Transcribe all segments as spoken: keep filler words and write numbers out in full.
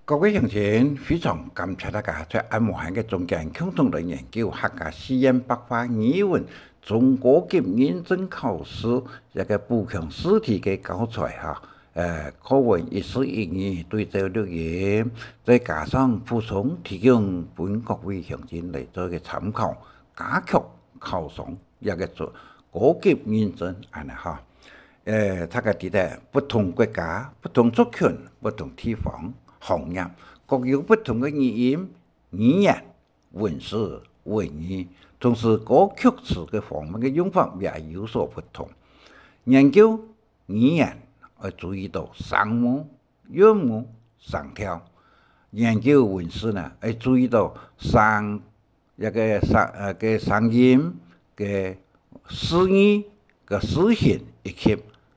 各位鄉親，非常感謝大家在恁無閒个中間共同來研究客家四縣白話語文中高級認證考試這个補強試題个教材哈。呃，課文一字一語對照錄音，再加上補充提供分各位鄉親來做一个參考，加強考上這个做高級認證恁呢哈。呃，大家知得不同國家、不同族群、不同地方、行業，各有不同个語音、語言、文字、文意，同時歌曲詞个方面个用法也有所不同。研究語言愛注意到聲母、韻母、聲調；研究文字呢，愛注意到聲，這个聲，呃，个聲音、个字義、个字形以及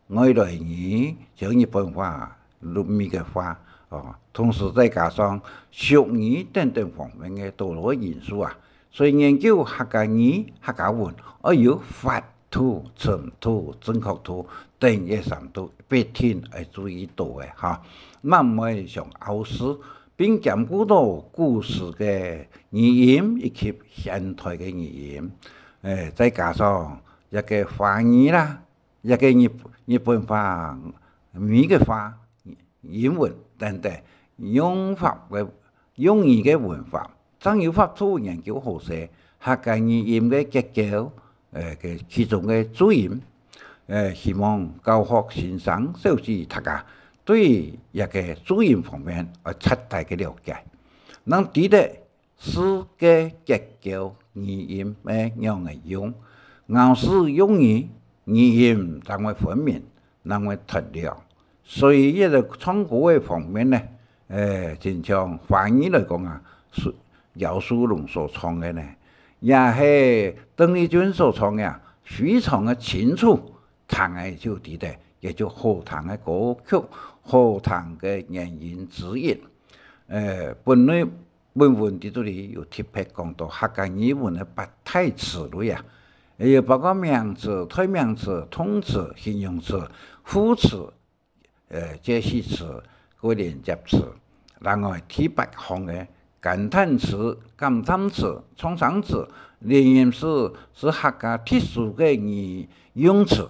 外來語，像日本話、歐美个話，哦，同時再加上俗語等等方面个多多因素啊。所以研究客家語、客家文，愛有法度、程度、正確度等个三度，必定愛注意到个哈。毋會想拗事，並兼顧到古時个語音以及現代个語音，誒，再加上這个華語啦，這个日，日本話、美个話、英文等等，用法个，用語个文法，正有法度研究好勢客家語音个結構，呃，个其中个注音。呃，希望教學先生、小姐大家對這个注音方面有徹底个了解，能知得 字个結構、語音愛仰仔用，咬字用語，語音正會分明，正會脫了。所以這个唱歌个方面呢，誒，親像華語來講啊，是姚蘇蓉所唱个呢，也係鄧麗君所唱个啊，非常个清楚，聽仔就知得，也就好聽个歌曲，好聽个原因之一。誒，本來 本文裡肚裡有特別講到客家語文个八大詞類啊，也有包括名詞、代名詞、動詞、形容詞、副詞、呃，介系詞、个連接詞，另外第八項个感嘆詞、感嘆詞、創聲詞、連音詞係客家特殊个語用詞。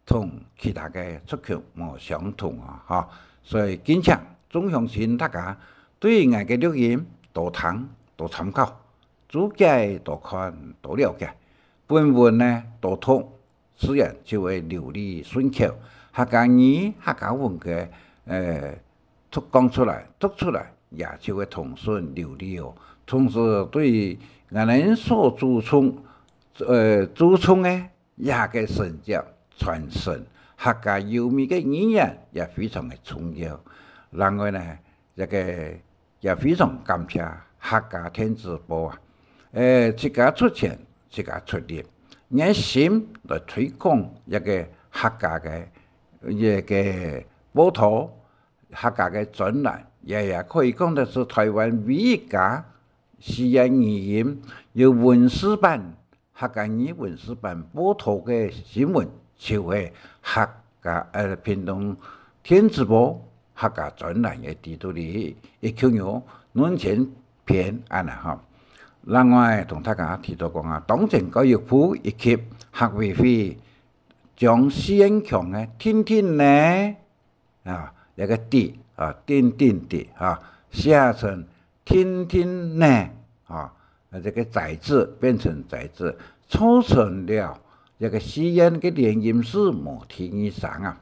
同其他个族群無相同啊，吼。所以敬請眾鄉親大家對𠊎个錄音多聽、多參考，逐个多看、多了解。本文呢，多讀，自然就會流利順口。客家語、客家文个，呃，讀講出來、讀出來，也就會通順流利哦。同時，對𠊎等所注重，呃，注重个 這个承接、傳承客家優美个語言也非常个重要。另外呢，這个也非常感謝客家電子報啊，誒，自家出錢、自家出力，熱心來推廣這个客家个，這个報導、客家个專欄，也，也可以講得係臺灣唯一一家四縣語音有文字版 客家語文字版報導个新聞，就係客家，呃，屏東電子報客家專欄个裡肚裡，一共有兩千篇恁呢吼。另外，同大家提到講啊，當前教育部以及客委會將四縣腔个定定呢， 啊，這个的，啊，定定的，啊，寫成定定呢，啊，啊，這个仔字變成仔字，造成了這个四縣个連音字無第二聲啊。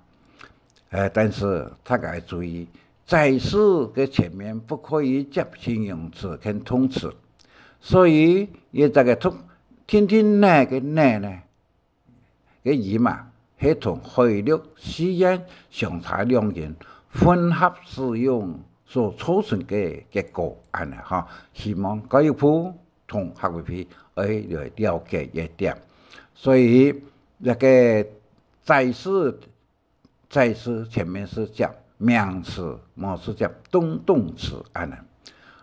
呃，但是大家愛注意，仔字个前面不可以接形容詞跟動詞，所以這个讀定定呢个呢呢， 个音啊，係同海陸四縣相差兩音混合使用所造成个結果，恁呢吼。希望教育部同客委會愛來了解這點。所以，這个仔字，仔字前面係接名詞，無係接動，動詞恁呢。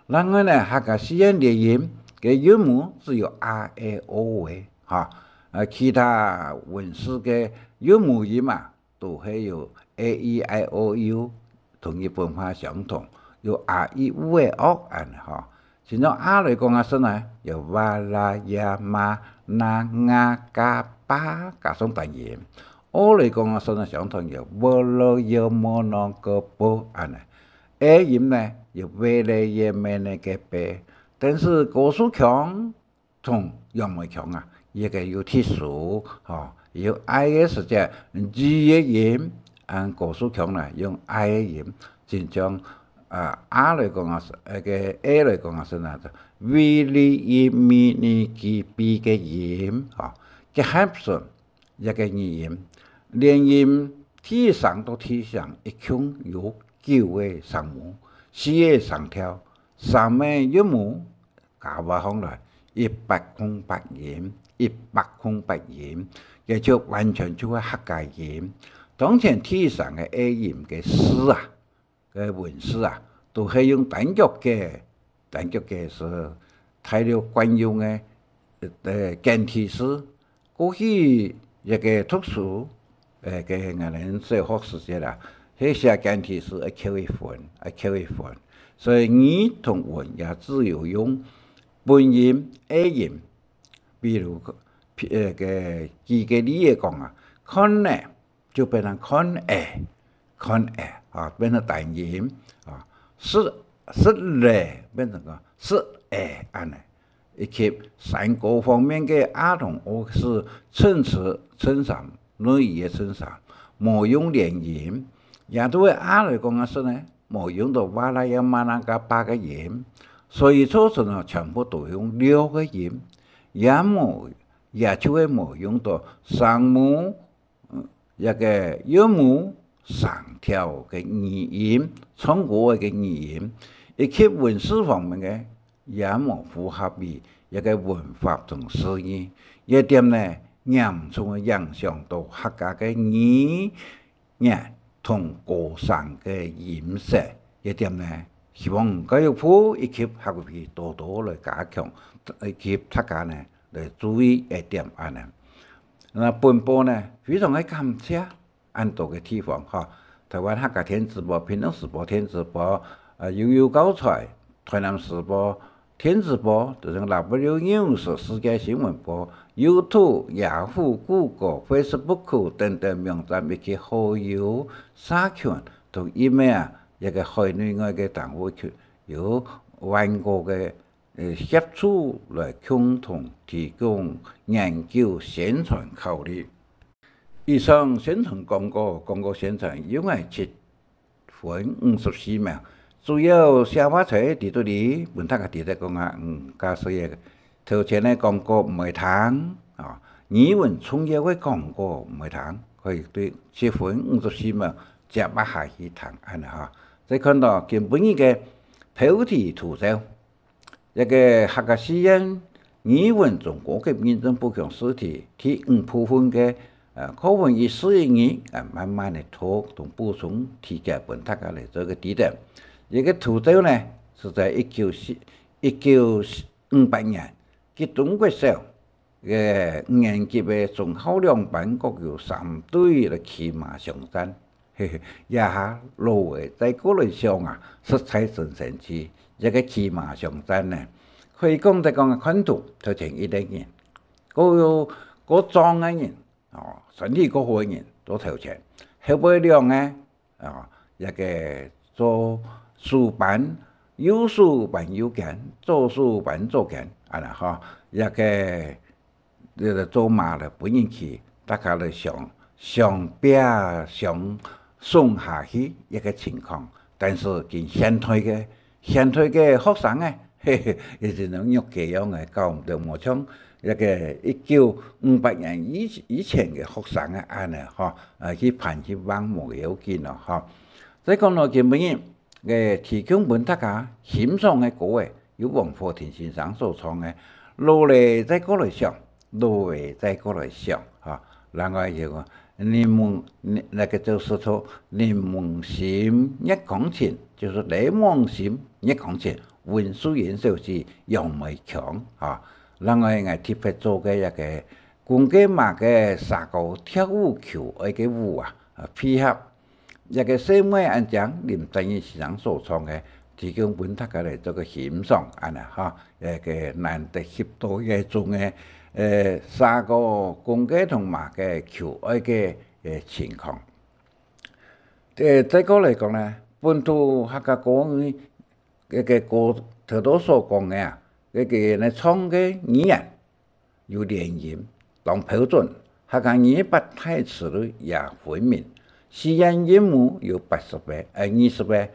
另外呢，客家四縣連音个韻母只有a、e、o个， 哈，呃，其他文字个韻母音啊，都係有a、e、i、o、u，同日本話相同，有a、i、u个o恁呢吼。親像a來講啊，係呢，有哇啦呀嘛那nga嘎巴加上單音。o來講啊，係呢，相同有vo lo yo mo no go bo恁呢。e音呢，有ve le ye me ne ge be。但是高樹腔同楊梅腔啊，這个有特殊，吼，有i个時節，g个音，恁高樹腔呢，用i个音，親像，啊，a來講啊，係，該个e來講啊，係哪个？v、li、i、mi、ni、ki、pi个音，吼，結合成一个語音，連音第一聲到第一聲，一共有九个聲母，四个聲調，三个韻母， 加畫項來，一百空八音，一百空八音，這就完全就係客家音。當前第一聲个e音个字啊，个文字啊，都係用單腳个，單腳个字，大陸慣用个，呃，簡體字。 過去一个讀書，呃，个𠊎等小學時節啦，係寫簡體字愛扣一分，愛扣一分。所以語同文也只有用本音、e音，比如，呃，个舉个例仔講啊，看呢，就變成看欸，看欸啊，變成單音啊，食，食咧，變成个食欸恁呢。 以及山歌方面个a同o係襯詞、襯衫，內衣个襯衫，無用連音。也都係a來講个係呢，無用到哇啦呀嘛那嘎巴个音，所以造成了全部都用六个音，也無，也就係無用到聲母， 嗯，這个韻母聲調个語音，唱歌个語音，以及文字方面个，也無符合於這个文法同字義。這點呢，嚴重个影響到客家个語言同歌聲个音色。這點呢，希望教育部以及客委會多多來加強，以及大家呢， 來注意一點恁呢。那本報呢，非常个感謝恁多个地方吼，臺灣客家電子報、屏東時報電子報、呃，悠悠教材、臺南時報電子報，就像W News世界新聞報、YouTube、Yahoo、Google、Facebook等等網站以及好友社群同email，這个海內外个訂戶群有萬個个 呃，協助來共同提供研究宣傳考慮。以上宣傳廣告，廣告宣傳由𠊎七分五十四秒，主要笑話在裡肚裡，分大家知得講啊，嗯，假使个頭前个廣告毋會聽，啊，語文重要个廣告毋會聽，可以對七分五十四秒接啊下去聽，恁呢哈。再看到今晡日个標題圖像。 這个客家四縣語文中高級認證補強試題第五部分个，呃，課文一四一二，啊，慢慢个讀同補充，提供分大家來做个知得。這个圖像呢，係在一九四，一九五八年，吉東國小个五年級个中校兩班各有三隊來騎馬相戰。 嘿嘿，這下老个再過來想啊，實在真生趣。這个騎馬相戰呢，可以講得講啊，看圖頭前一个人，過有，過壯个人，哦，身體過好个人做頭前，後背兩个，哦，這个做手扳，右手扳右肩，左手扳左肩，恁呢吼，這个 這个做馬來分人騎，大家來相，相拚相送下去一个情況。但是今現代个，現代个學生呢，嘿嘿，一直像弱雞樣个，搞毋得，無像這个一九五八年以，以前个學生个恁呢吼，呃，去攀去橫無要緊咯吼。再講到今晡日，个提供分大家欣賞个歌仔， 由黃火庭先生所唱个《老了再過來想》，老了再過來想，哈。另外有人問，那个就是說，檸檬心月光情，就是檸檬心月光情，溫素顏小姐楊梅腔，哈。另外，𠊎特別做个一个公雞嫲个蛇哥跳舞求愛个舞啊，啊，配合 這个細妹恁靚，林正英先生所唱个提供分大家來做个欣賞，恁呢吼，一个難得翕到一種个，呃，蛇哥公雞同嫲个求愛个，呃，情況。呃，再過來講呢，本土客家歌，該个歌頭頭所講个啊，該个呢唱个語言， 有連音，當標準，客家語八大詞彙也分明。四縣韻母有八十个，呃，二十个，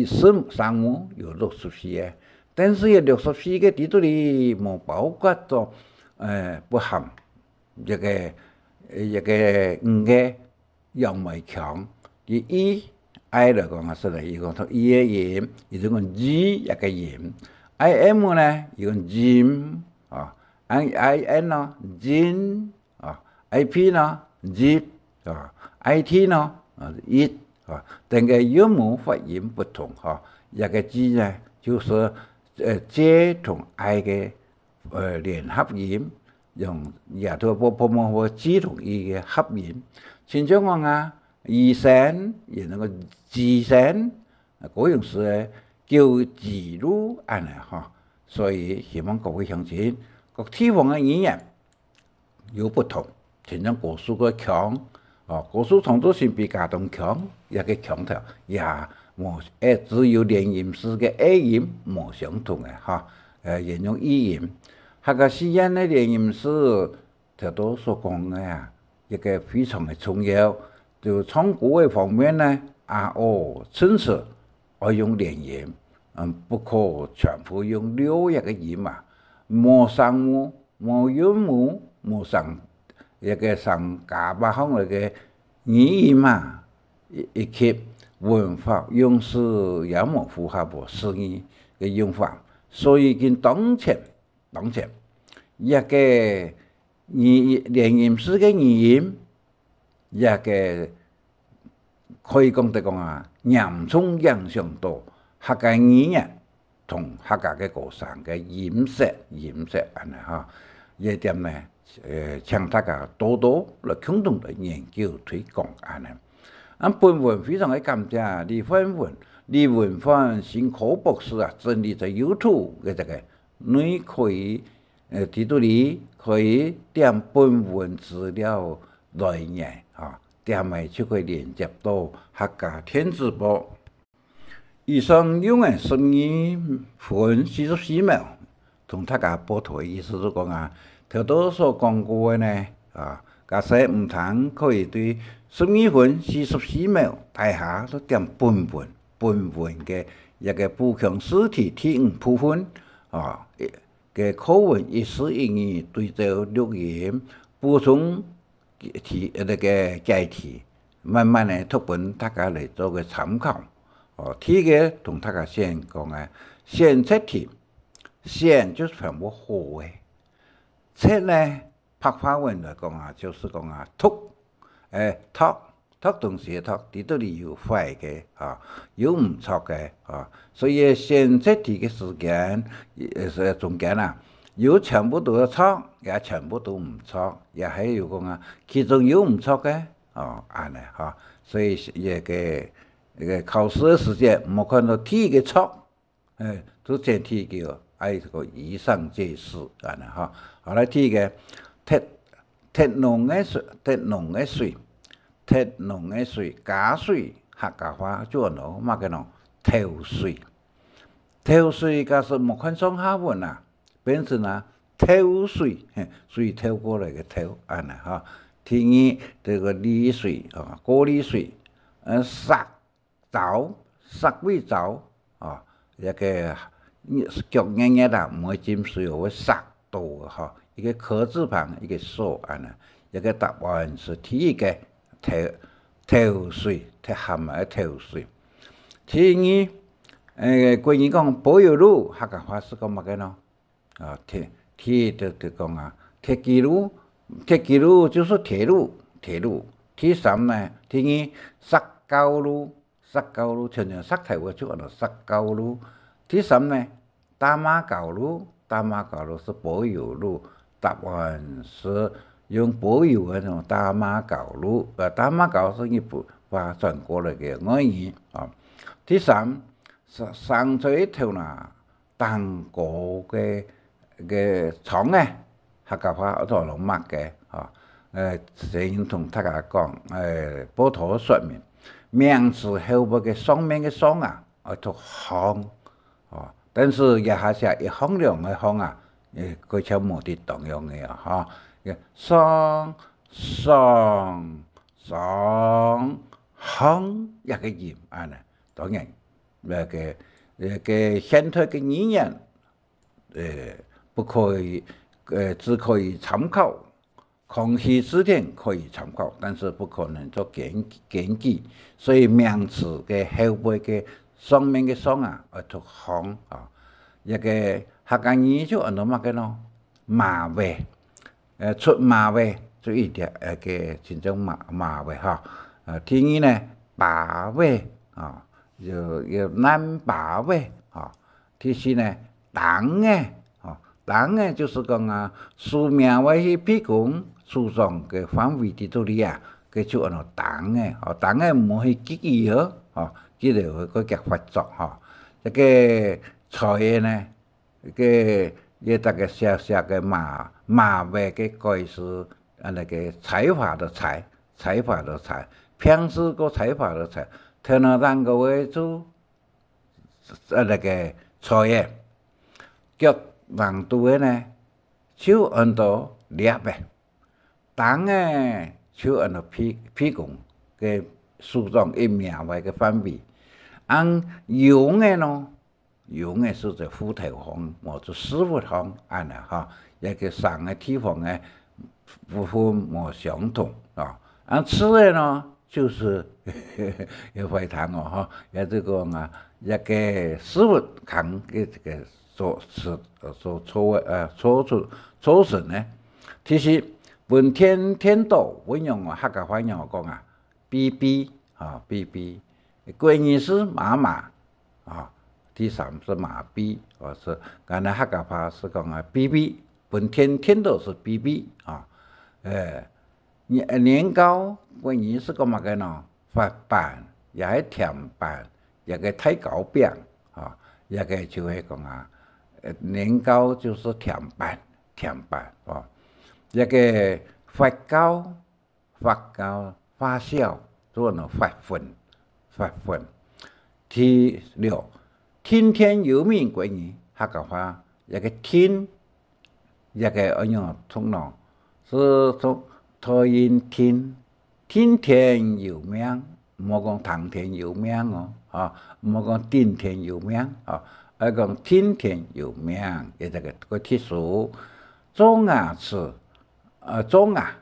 聲，聲母有六十四个，但是這六十四个裡肚裡無包括著，呃，不含一个，一个五个 楊梅腔。佢i、i來講啊，係啦，佢講讀i个音，佢就講i一个音。I M呢，佢講im，啊，I、I N呢，in，啊，I P呢，ip，啊，I T呢，啊，it，啊，等个韻母發音不同，吼，這个字呢，就係，呃，J同I个，呃，聯合音， 用這兜泡泡沫泡G同I个合音。親像講啊，醫生，也能夠醫生，啊，高雄市个叫醫路恁呢吼。所以希望各位鄉親，各地方个語言有不同，親像高雄个腔，哦，高雄通都性比較當腔，這个腔調也無，誒，只有連音字个A音無相同个吼，呃，沿用語音。 客家四縣个連音字，頭頭所講个啊，一个非常个重要。就唱歌个方面呢，啊，哦，甚至愛用連音，嗯，不可全部用六一个音啊，無聲母、無韻母、無聲，一个聲加八項个語音啊，以，以及文法用詞也無符合無四縣个用法，所以今當前 當前，這个語，連音字个語音，這个可以講得講啊，嚴重影響到客家語言同客家个歌聲个音色，音色恁呢吼。這點呢，呃，請大家多多來共同來研究推廣恁呢。啊，本文非常个感謝李煥文、李文煥新科博士啊，整理在YouTube个這个 你可以，呃，在這裡可以點本文資料來源，啊，點了就可以連接到客家電子報。以上用个十二分四十四秒，同大家報道个意思就講啊，頭頭所講過个呢，啊，假使毋通可以對十二分四十四秒底下都點本文，本文个一个補強試題第五部分，啊， 个課文一字一語對照錄音，補充題，呃，該个解題，慢慢个讀分大家來做个參考。哦，第一个同大家先講啊，選擇題，選就全部好个，擇呢，白話文來講啊，就係講啊，讀，誒，讀， 讀東西个讀，在這裡有壞个，啊，有毋著个，啊，所以選擇題个時間，呃，係中間啊，有全部都著，也全部都毋著，也還有講啊，其中有毋著个，哦，恁呢，吼。所以這个，這个考試个時間，毋好看到題个著， 誒，就選題个，愛个以上皆是，恁呢吼。好，來第一个，踢，踢礱个水，踢礱个水，踢礱个水，加水，客家話就安到麼个呢？敨水。敨水假使無看上下文啊，變成啊，敨水，嘿，水敨過來个敨，恁呢吼。第二，這个離水，啊，過濾水，呃，石 燥，石尾燥，哦，這个腳熱熱啊，毋會浸水哦，會煠到个吼，一个可字旁，一个所，恁呢。這个答案係第一个，敨，敨水，敨鹹个敨水。第二，誒，國語講柏油路，客家話係講麼个呢？ 啊，鐵，鐵就，就講啊，鐵枝路，鐵枝路就係鐵路，鐵路。第三呢，第二，石膠路，石膠路，像像石頭个就安到石膠路。第三呢，打馬膠路，打馬膠路係柏油路，答案係用柏油个那種打馬膠路，呃，打馬膠係日本話傳過來个外語啊。第三，生，生出一頭那當高个，个蟲仔，客家話安到麼个，吼。呃，先同大家講，呃，補充說明，名詞後背个上面个上啊，愛讀項，哦，但是這下寫一項兩个項啊，呃，佢就無得當樣个啊，吼。上，上，上，項，這个音，恁呢。當然， 那个，那个现代个语言，呃，不可以，呃，只可以参考，康熙字典可以参考，但是不可能做根，根据。所以名詞个后背个上面个上啊，要读項啊。那个客家语就安到么个咯？马尾， 呃，出马尾，注意点，呃，个真正马，马尾哈。呃，第二呢，把尾，啊，有，有烂把尾，啊。第四呢，当仔，啊，当仔就是讲啊，树苗仔去避风，树桩个范围在这里啊，个就安到当仔，哦，当仔毋好去激佢哦，哦，激了个个发作哈。这个菜仔呢， 个，个大个小小个马，马尾个改是，啊，那个采伐的采，采伐的采，平时个采伐的采，天天当个位就，啊，那个菜仔，脚往肚个呢，就安到粒仔，当仔就安到屁，屁股个树桩一米外个范围，安用个呢， 用个是在褲頭項，無就屎朏項，恁呢哈，一个生个地方个部分無相同啊。啊，吃个呢，就是，也會談哦哈，也就講啊，一个屎朏空个这个所，所，所，所，呃，所出，所成呢。其实，分田，田到，分用啊，客家话用讲啊， 逼逼，啊，逼逼。国语是马马，啊，第三是马逼，啊，是，刚才客家话是讲啊，逼逼，分田，田都是逼逼，啊。呃，年，年糕，国语是讲么个呢？发粄，也系甜粄，也个太糕饼，啊，也个就系讲啊，呃，年糕就是甜粄，甜粄，啊。也个发糕， 发糕，发酵，做呢发粉，发粉。第六，听天由命，国语，客家话，一个听，一个安样读呢？是从，读音听，听天由命，毋好讲听天由命哦，啊，毋好讲顶天由命，啊，要讲听天由命，也这个，个特殊。做牙齿，呃，做牙，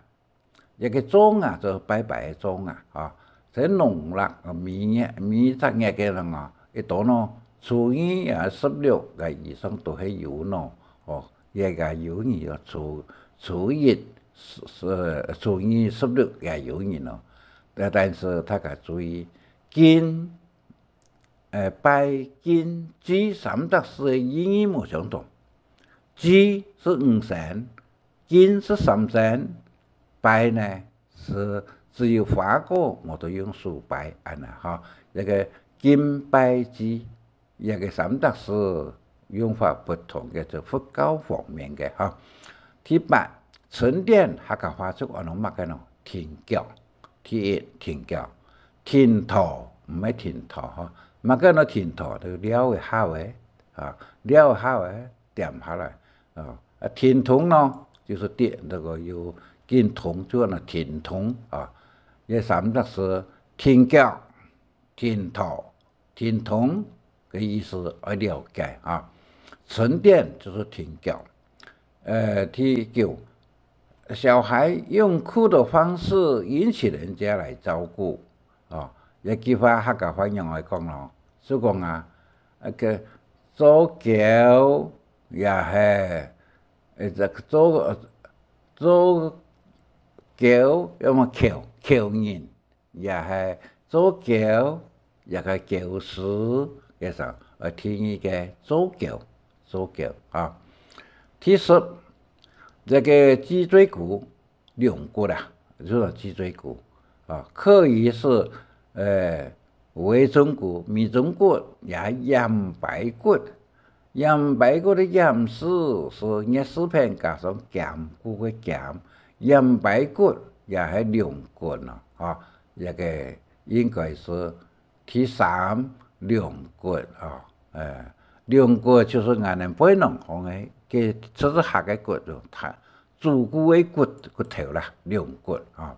一个做牙就拜拜个做牙，吼。在農曆，呃，每月，每隻月个人啊，一到呢，初二啊、十六个以上都係有呢，吼，也个有人哦，初，初一、十，十，初二、十六也有人哦。但，但是大家注意，敬，呃，拜、敬、祭三隻字个意義無相同。祭是五牲， 敬是三牲，拜呢，是只有花果，無得用手拜，恁呢，吼。這个敬拜祭，這个三隻字用法不同个，就佛教方面个，吼。第八，沉澱，客家話就安到麼个呢？停腳。第一，停腳。停陀，毋係停陀，吼。麼个呢？停陀，就尞一下仔，啊，尞一下仔， 恬下來，啊，啊，停動呢，就係跌，那个有緊動，就安到停動啊。這三隻字，停腳、停陀、停動个意思愛了解啊。沉澱就係停腳。呃，第九，小孩用哭的方式引起人家來照顧，哦，這句話客家話仰會講咯？就講啊，那个做狗 也係，呃，這个做，做狗，要麼求，求人，也係做狗，也个狗屎，个啥，呃，第二个做狗，做狗啊。第十，這个脊椎骨，龍骨啊，就係脊椎骨啊。客語是，呃，尾中骨、尾中骨也係閻鰲骨。閻鰲骨个閻字係月字邊加上兼顧个兼，閻鰲骨也係龍骨咯，吼，這个應該係第三龍骨啊，誒，龍骨就係𠊎等背囊項个，个，就係下个骨，它，主骨个骨，骨頭啦，龍骨啊。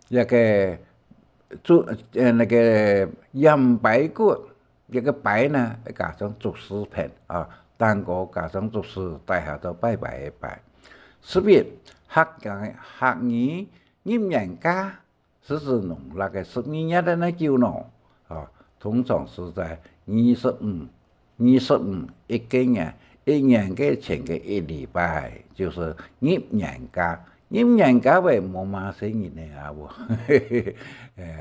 這个，主，呃，那个閻鰲骨，這个鰲呢，加上竹字邊啊，頂高加上竹字，底下就拜拜个拜。十一，客語，客語入年假， 係指農曆个十二月个哪久呢？啊，通常係在二十五、二十五一个月，一年个前个一禮拜，就係入年假。入年假會無麼个人呢啊無？誒，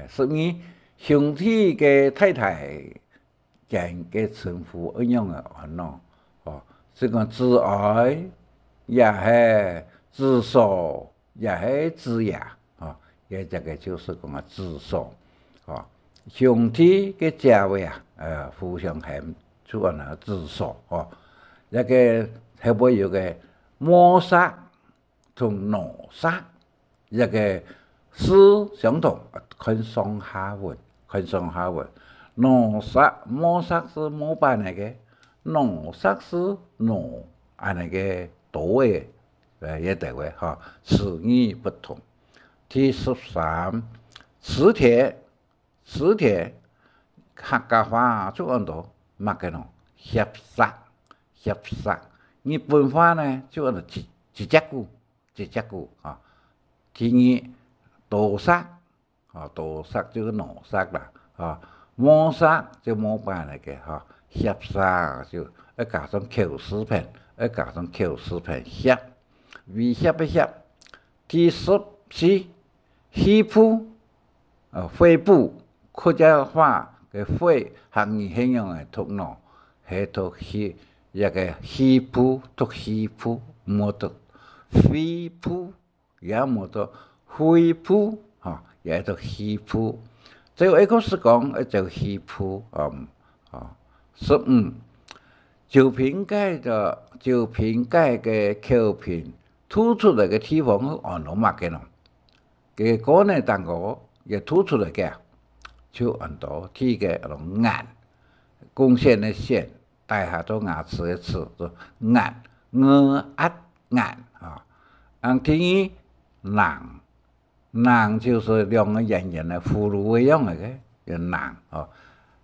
十二，兄弟个太太 間个稱呼仰仔安咯？哦，係講子哀，也係子嫂，也係子爺，哦，這隻个就係講啊子嫂，哦，兄弟个姊妹啊，呃，互相喊就安到子嫂，哦。這个後尾有个無煞， 同腦煞，這个字相同，看上下文，看上下文。腦煞，無煞係無半个，腦煞係腦恁呢个多个，呃，也得个哈，詞義不同。第十三，磁鐵， 磁鐵，客家話就安到麼个呢？熻石，熻石。日本話呢，就安到一，一隻牯，一隻牯啊。第二，多煞，啊，多煞就係腦煞啦，啊，無煞就無半个哈，熻石就愛加上口字邊，愛加上口字邊，熻，威脅个脅。第十四， 肺部，呃，肺部，客家話个肺，客語係仰仔讀呢？係讀肺，這个肺部，讀肺部，無讀肺部，也無讀肺部，吼，也讀肺部。最後一个係講，愛走肺部，嗯，哦。十五，酒瓶蓋个，酒瓶蓋个口瓶 凸出來个地方係安到麼个呢？該个蓋仔頂高也凸出來个啊，就安到第一个安到眼，貢獻个獻，底下做牙齒个齒，做眼，ng、at，眼啊。恁第二，囊，囊就係兩个圓圓个葫蘆个樣个，个囊哦。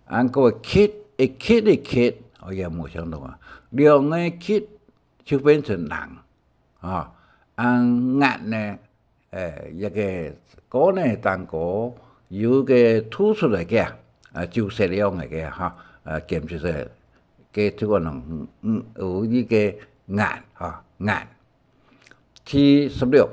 恁个缺，一缺一缺，哦，也無相同啊。兩个缺就變成囊。 啊，恁眼呢，呃，一个蓋仔頂高有个凸出來个啊，啊，就係恁樣个哈，呃，兼就係个這个呢，嗯，嗯，有一个眼啊，眼。第十六，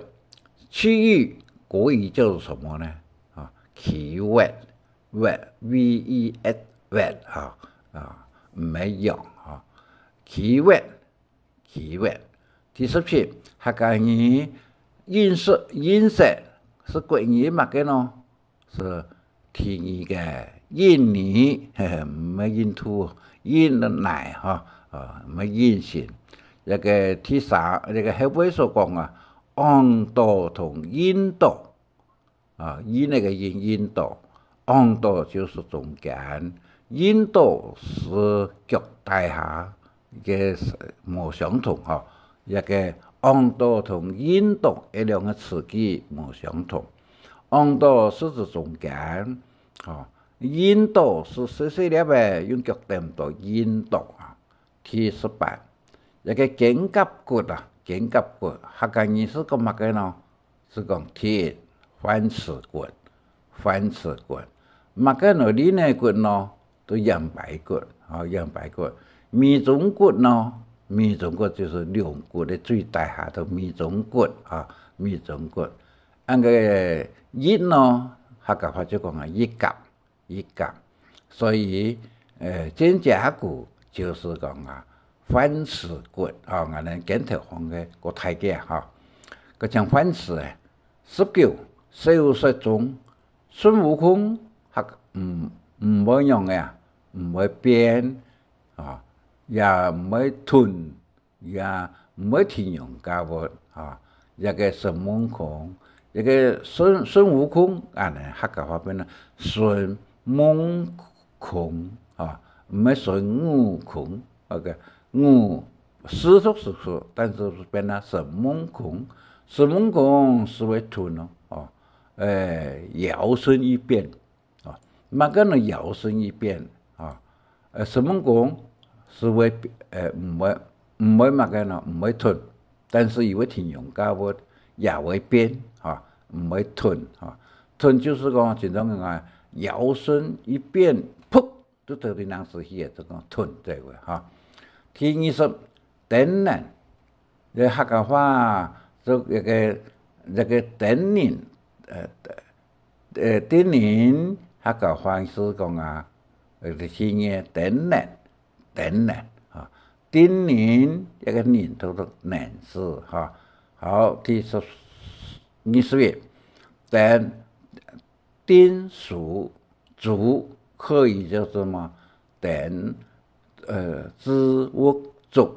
區域，國語叫做什麼呢？啊，區域，wet，W E T，wet，啊，啊，毋係樣，啊，區域， 區域。第十七，客家語，飲食，飲食係國語麼个呢？係第二个印尼，嘿嘿，毋係印度，印尼哈，啊，毋係印尼。這个第三，這个後尾所講啊，尪到同印到， 啊，印仔个印，印到，尪到就係中間，印到係腳底下个無相同吼。這个尪到同印到這兩个詞句無相同。尪到係指中間，吼，印到係細細粒仔，用腳踮到印到啊。 第十八，這个肩胛骨啊，肩胛骨，客家語係講麼个呢？係講第一，飯匙骨，飯匙骨。麼个呢？裡背骨呢？就閻鰲骨，吼，閻鰲骨。尾中骨呢？尾中骨就係龍骨个最底下，就尾中骨，啊，尾中骨。恁个翼呢？客家話就講啊，翼胛。 翼胛。所以，呃，肩胛骨就係講啊，飯匙骨，啊，𠊎等肩頭項个較大个吼。該像飯匙仔，十九，小說中，孫悟空客，嗯，毋會仰仔啊，毋會變，啊，也毋會斷，也毋會停用家務，啊，這个孫悟空，這个孫，孫悟空，恁呢客家話變成孫夢空，啊，毋係孫悟空，該个悟，字讀讀讀，但是變成孫夢空，孫夢空就會斷咯，哦，誒，妖身一變。 哦，麼个呢妖身一變，哦，呃，孫悟空就會，呃，毋會，毋會麼个呢，毋會斷，但是佢會停用家務，也會變，哦，毋會斷，哦。斷就係講，真正个妖身一變，噗，就到底人死去个，就講斷這个，哈。第二十，燈人，這客家話，就一个，一个燈人，呃， 呃，燈人，客家話係講啊，呃，係个燈人，燈人，哈。燈人，一个人讀做人字，哈。好，第十，二十一，燈，燈燭，燭可以叫什麼？燈，呃，支屋燭，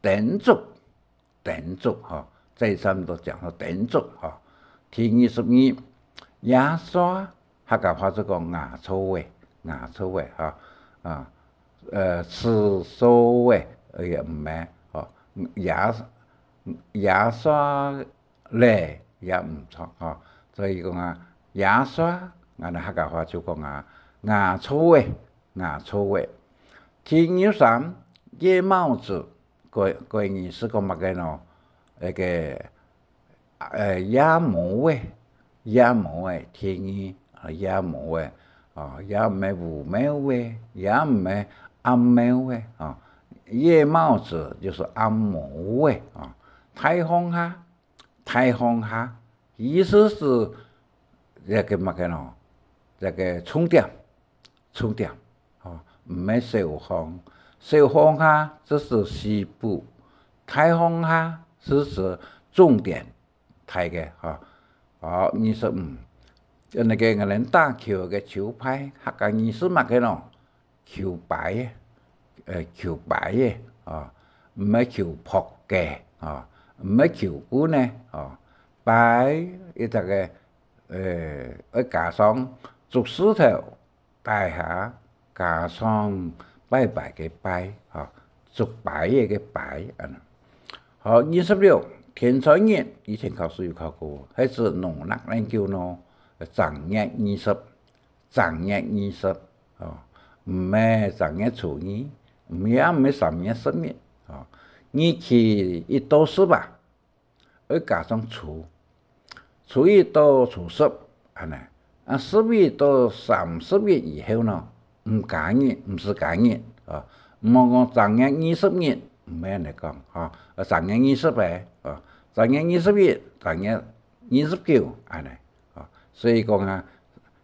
燈燭。 燈燭，吼，這上面都講到燈燭，吼。第二十二，牙刷，客家話就講牙搓仔，牙搓仔，吼，啊，呃，齒刷仔，也毋係，吼，牙，牙刷咧也毋著，吼。所以講啊，牙刷，𠊎等客家話就講啊，牙搓仔， 牙搓仔。第二十三，夜貓子，國，國語係講麼个呢？該个，呃，夜貓仔，夜貓仔，第二，啊，夜貓仔，啊，也毋係烏貓仔，也毋係暗貓仔，啊，夜貓子就係暗貓仔，啊，大放下， 大放下，意思係這个麼个呢？這个重點，重點，吼，毋係小放，小放下就係四步，大放下就係重點，大个，吼。好，二十五，該个𠊎等打球个球拍，客家語係麼个呢？ 球拍仔，呃，球拍仔，哦，毋係球拍个，哦，毋係球棍仔，哦，拍，一隻个，呃，愛加上竹字頭，底下加上拜拜个拜，哦，竹排仔个排，恁呢。好，二十六，天穿日，以前考試有考過，係指農曆年九呢，正月二十。 正月二十，哦，毋係正月初二，毋係，也毋係三月十一，哦，日期一到十啊，愛加上初，初一到初十，恁呢。啊，十一到三十一以後呢，毋加日，毋使加日，哦，毋好講正月二十日，毋係恁呢講，吼，啊，正月二十个，哦，正月二十一，正月 二十九，恁呢，哦，所以講啊，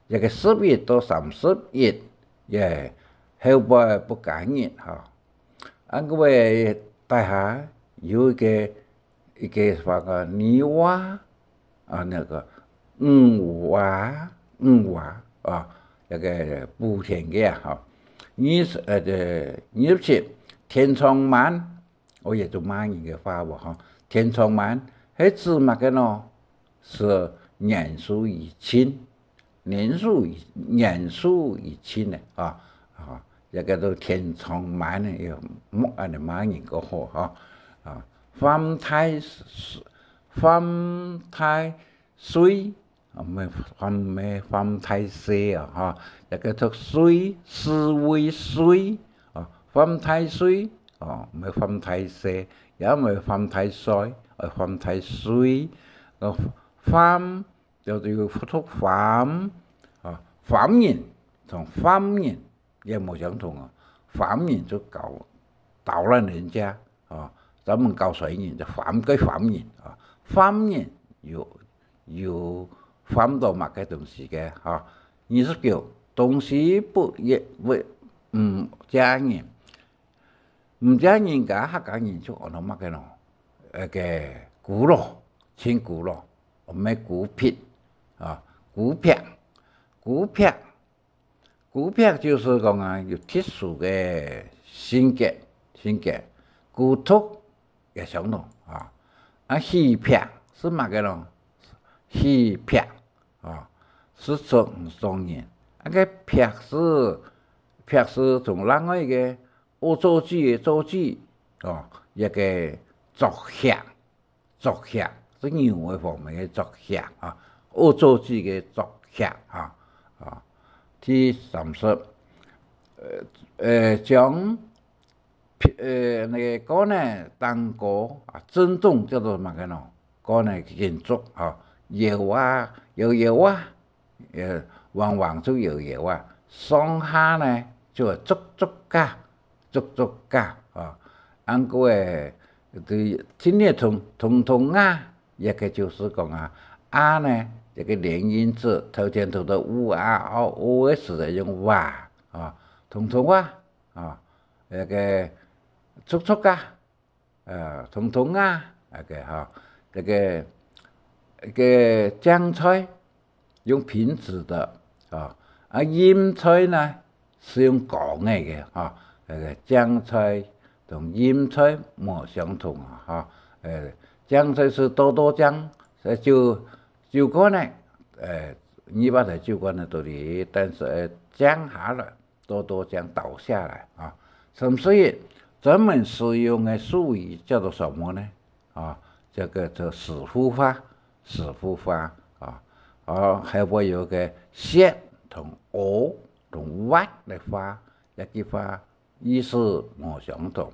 這个十一到三十一，也後背不加日，吼。啊，各位大家有一个，一个話个，你話，啊，該个，五話，五話，啊，該个補天个啊，吼。二十，呃，這，二十七，天穿滿， 哦，也就罵人个話哦，吼。天穿滿，係指麼个呢？係年數已盡，年數已，年數已盡了，啊，啊，這个都天穿滿了，也莫恁呢罵人个好，吼。啊，犯大，犯大罪， 啊，毋係犯，毋係犯大罪啊，吼，這个讀罪，是為罪，啊，犯大罪，啊，毋係犯大罪，也毋係犯大罪，啊，犯大罪，啊，犯，就，就讀犯，啊，犯人，同犯人， 也無相同啊。犯人就搞，搗亂人家，啊，專門搞衰人，就犯，該犯人啊。犯人有，有犯到麼个東西个，哈。二十九，東西不，也，不，毋借人。毋借人家，客家人就安到麼个咯？該个孤老，親孤老，毋係孤僻，啊，孤僻，孤僻。孤僻就係講啊，有特殊个性格，性格，孤獨也相同啊。啊，喜僻係麼个咯？喜僻啊，係出毋上人。啊，該僻係，僻係同另外一个惡作劇个作劇哦，一个作劇，作劇，係牛个方面个作劇啊，惡作劇个作劇啊，啊。第三十，呃，呃，將，呃，那个高呢，蛋糕啊，震动叫做麼个呢？高呢，建筑啊，摇啊，摇摇啊，呃，往往就摇摇啊，上下呢，就足足个，足足个啊。恁个个，對，今日通，通通啊，也个就係講啊，啊呢，這个連音字，頭前讀到u、a、o、o个時節用哇啊，通通啊，啊，這个足足啊， 呃，通通啊，那个哈，这个，这个酱菜用平直的啊，啊，蕹菜呢是用高个个哈，那个酱菜同蕹菜无相同啊哈，呃，酱菜是多多酱，呃，就，就个呢，呃，你把它就个呢都里，但是呃，酱下了。 多多这样倒下来啊。什么是专门使用的术语叫做什么呢？啊，这个叫石斛花，石斛花啊。啊，还会有个雪同鹅同滑的花，这句话意思无相同。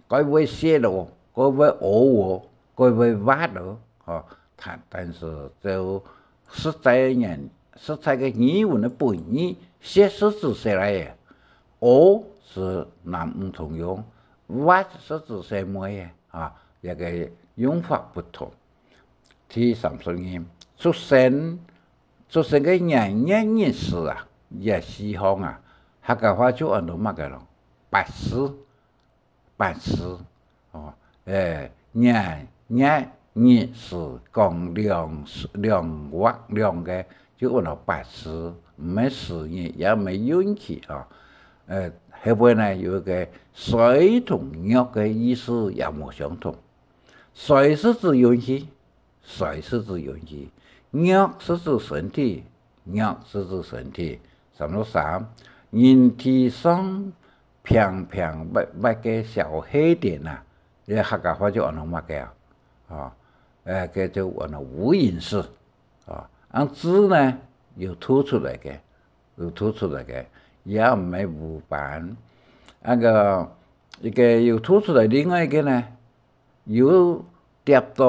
该会雪咯，该会鹅哦，该会滑咯，啊，但，但是就实在个人，实在个语文的本意，雪是指谁来的？ 鹅是男女通用，滑是指細妹仔啊，這个用法不同。第三十二，出生，出生个年月日時啊，這四項啊，客家話就安到麼个咯？八字，八字。 哦，欸，年月日時講兩，兩畫兩个，就安到八字，毋係時日，也毋係運氣啊。呃，後背呢，有一个衰同弱个意思也無相同。衰是指運氣， 衰是指運氣，弱是指身體，弱是指身體。三十三，人體上平平滑滑个小黑點啊，這客家話就安到麼个啊？啊，呃，該就安到無影跡。啊，恁字呢，有凸出來个，有凸出來个，也毋係烏斑。那个，一个有凸出來，另外一个呢， 有貼到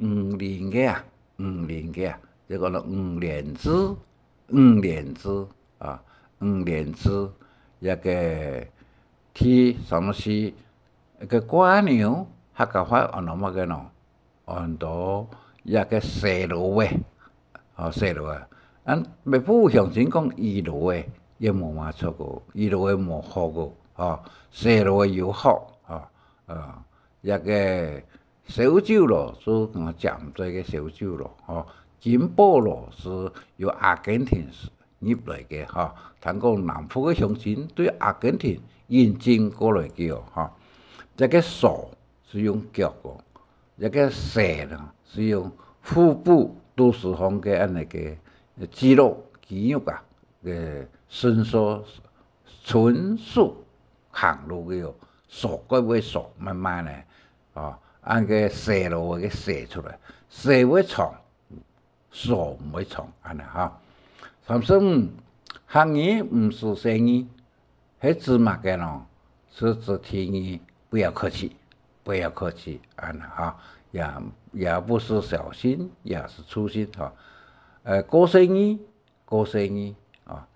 五連个啊，五連个啊，就講到五連字，五連字啊，五連字，這个第三十四，該个蝸牛，客家話安到麼个呢？安到這个細螺仔，哦，細螺仔。恁北部鄉親講魚螺仔，也無麼錯个，魚螺仔無好个，哦，細螺仔有好，哦，呃， 這个燒酒螺，就講尖嘴个燒酒螺，吼，金寶螺係由阿根廷入來个，吼，聽講南部个鄉親對阿根廷引進過來个哦，吼。這个索係用腳个，這个蛇呢係用腹部肚屎項个恁呢个肌肉、肌肉啊，个伸縮，伸縮行路个哦，索个會索，慢慢个， 哦，恁个蛇螺个蛇出來，蛇會長，索毋會長，恁呢哈。三十五，客語毋使細義，係指麼个呢？係指第二，不要客氣，不要客氣，恁呢哈。也，也不是小心，也是粗心哈。呃，過細義， 過細義啊，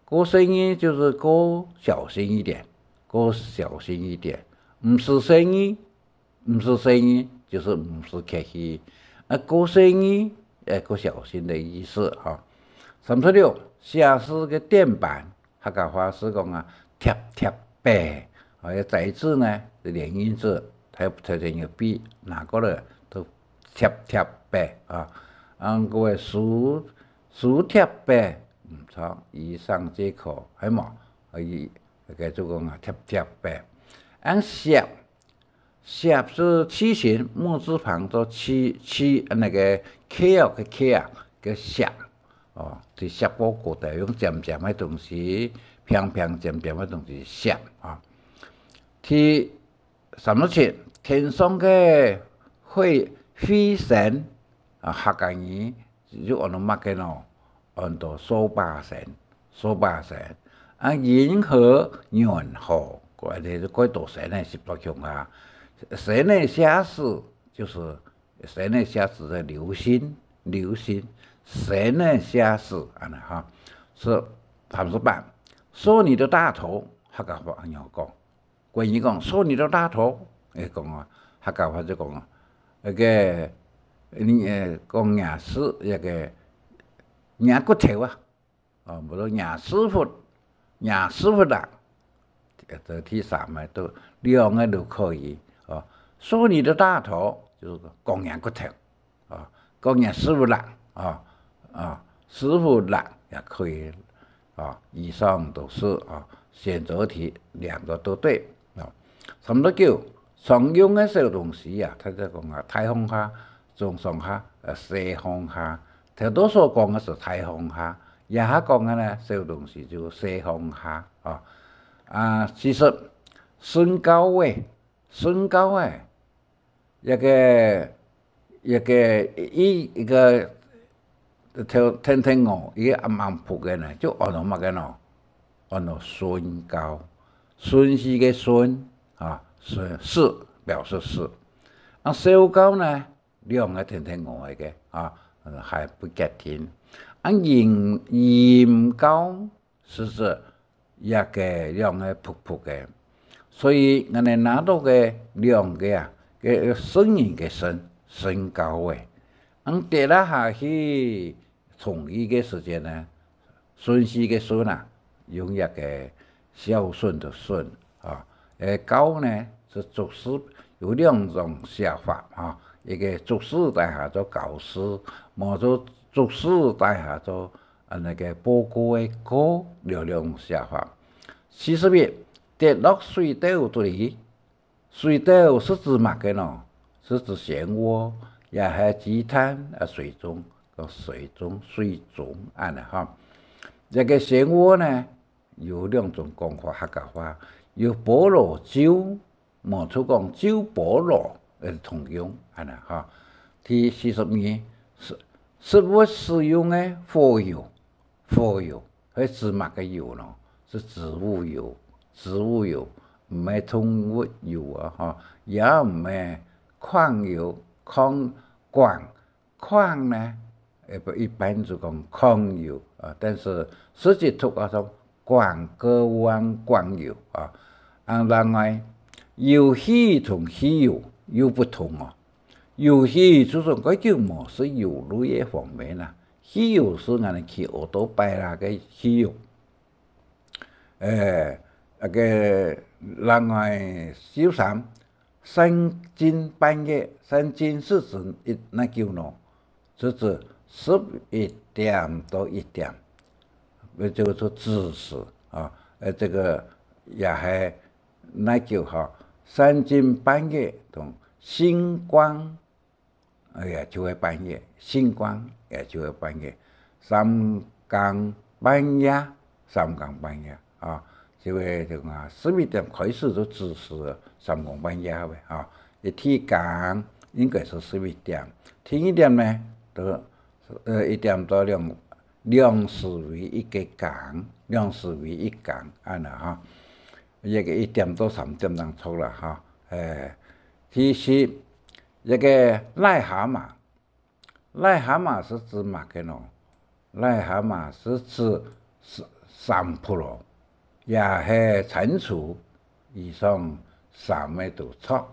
過細義就係過小心一點，過小心一點。毋使細義，毋使細義就係毋使客氣。啊，過細義，也過小心个意思哈。三十六，寫字个墊板，客家話係講啊，貼貼白，啊，這个字呢，係連音字，頭，頭前有筆，拿過來，都貼貼白啊。啊，各位書，書貼白，毋著，以上皆可，係無？可以，該就講啊，貼貼个。恁舌，舌係七形，木字旁做七，七，那個K哦，个K啊，个舌。哦，在舌个高頭，用尖尖个東西，平平尖尖个東西，舌啊。第三十七，天上个飛，飛仙，啊，客家語就安到麼个呢？安到掃把星，掃把星。啊，銀河、銀河，該，該多仙仔，十多種啊。仙仔寫詩，就係仙仔寫詩个流星，流星，仙仔寫詩，恁呢哈。係三十八，說你的大頭，客家話仰講？ 國語講，說你的大頭，會講啊，客家話就講啊，該個，你，呃，講若係，該個，若骨頭啊，哦，無論若屎朏，若屎朏啦，呃，這第三個都，兩個都可以，哦。說你的大頭，就係講若骨頭。 啊，講若屎朏啦，啊，啊，屎朏啦也可以，啊，以上都是，啊，選擇題，兩個都對，啊。三十九，常用个小東西啊，大家講啊，大項下、中項下、呃，細項下。頭到所講个係大項下，這下講个呢，小東西就細項下，啊。啊，其實，身高个，身高个， 一個，一個，一，一個頭，天天哦，一個暗暗伏个呢，就安到麼个呢？安到順高，順序个順啊，順，勢，表示勢。啊，小高呢，兩個天天哦个啊，還不決定。啊，音，音高 係指這個兩個仆僕个。所以，𠊎等拿到个兩個啊，个聖人个聖，聖高个。恁跌啊下去，同一个時間呢，順序个順啊，用這個孝順个順啊。誒，高呢，係竹字，有兩種寫法啊，一個竹字底下做高字，無做竹字底下做 啊，該個報告个告，兩種寫法。四十一，跌落水斗肚裡，水斗係指麼个呢？係指漩渦，也係雞蛋啊，水中，講水中，水中，恁呢哈。這個漩渦呢，有兩種講法，客家話，有菠蘿酒， 無就講酒菠蘿，呃，通用，恁呢哈。第四十二，食，食物使用个火油，火油，係指麼个油呢？係植物油，植物油，毋係動物油啊，哈，也毋係礦油，礦，礦， 礦呢，呃，一般就講礦油啊，但是實際讀啊，說礦，哥灣礦油啊。啊，另外，油漆同汽油又不同哦。油漆就係該就無係油類个方面啦，汽油係𠊎等騎奧多拜啦个汽油。誒，該個另外，十三， 三更半夜，三更係指一，哪久呢？就指十一點到一點，呃，這個係子時啊，呃，這個也係哪久哈，三更半夜同星光，哎呀，就係半夜，星光也就係半夜，三更半夜， 三更半夜啊，就係講啊，十一點開始就子時，三更半夜个啊。一天更應該係十一點，第二點呢，就，呃，一點到兩，兩時為一個更，兩時為一更，恁呢哈。這個一點到三點當中啦哈。誒，第四，這個癩蛤蟆， 癩蛤蟆係指麼个呢？癩蛤蟆係指三，三窟咯，也係蟾蜍，以上三個都著，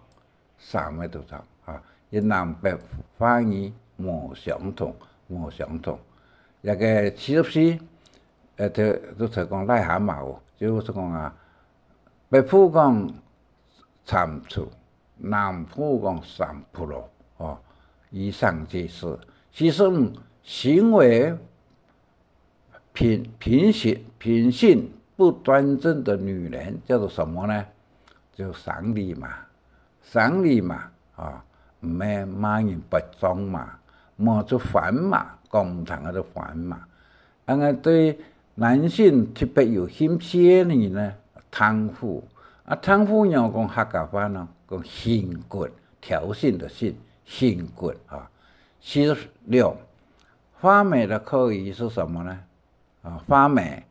三個都著啊。佢南北話語無相同，無相同。這個七十四，呃，就，就係講癩蛤蟆哦，就係講啊，北部講蟾蜍， 南部講三窟咯，哦，以上皆是。四十五，行為品，品行，品行不端正的女人叫做什麼呢？就生理嘛，生理嘛，啊，毋係罵人八掌嘛，無就番嘛，講毋聽个就番嘛。恁樣對男性特別有興趣个人呢，蕩婦。啊，蕩婦仰講客家話呢？講興骨，挑釁的興，興骨啊。四十六，畫眉的客語是什麼呢？啊，畫眉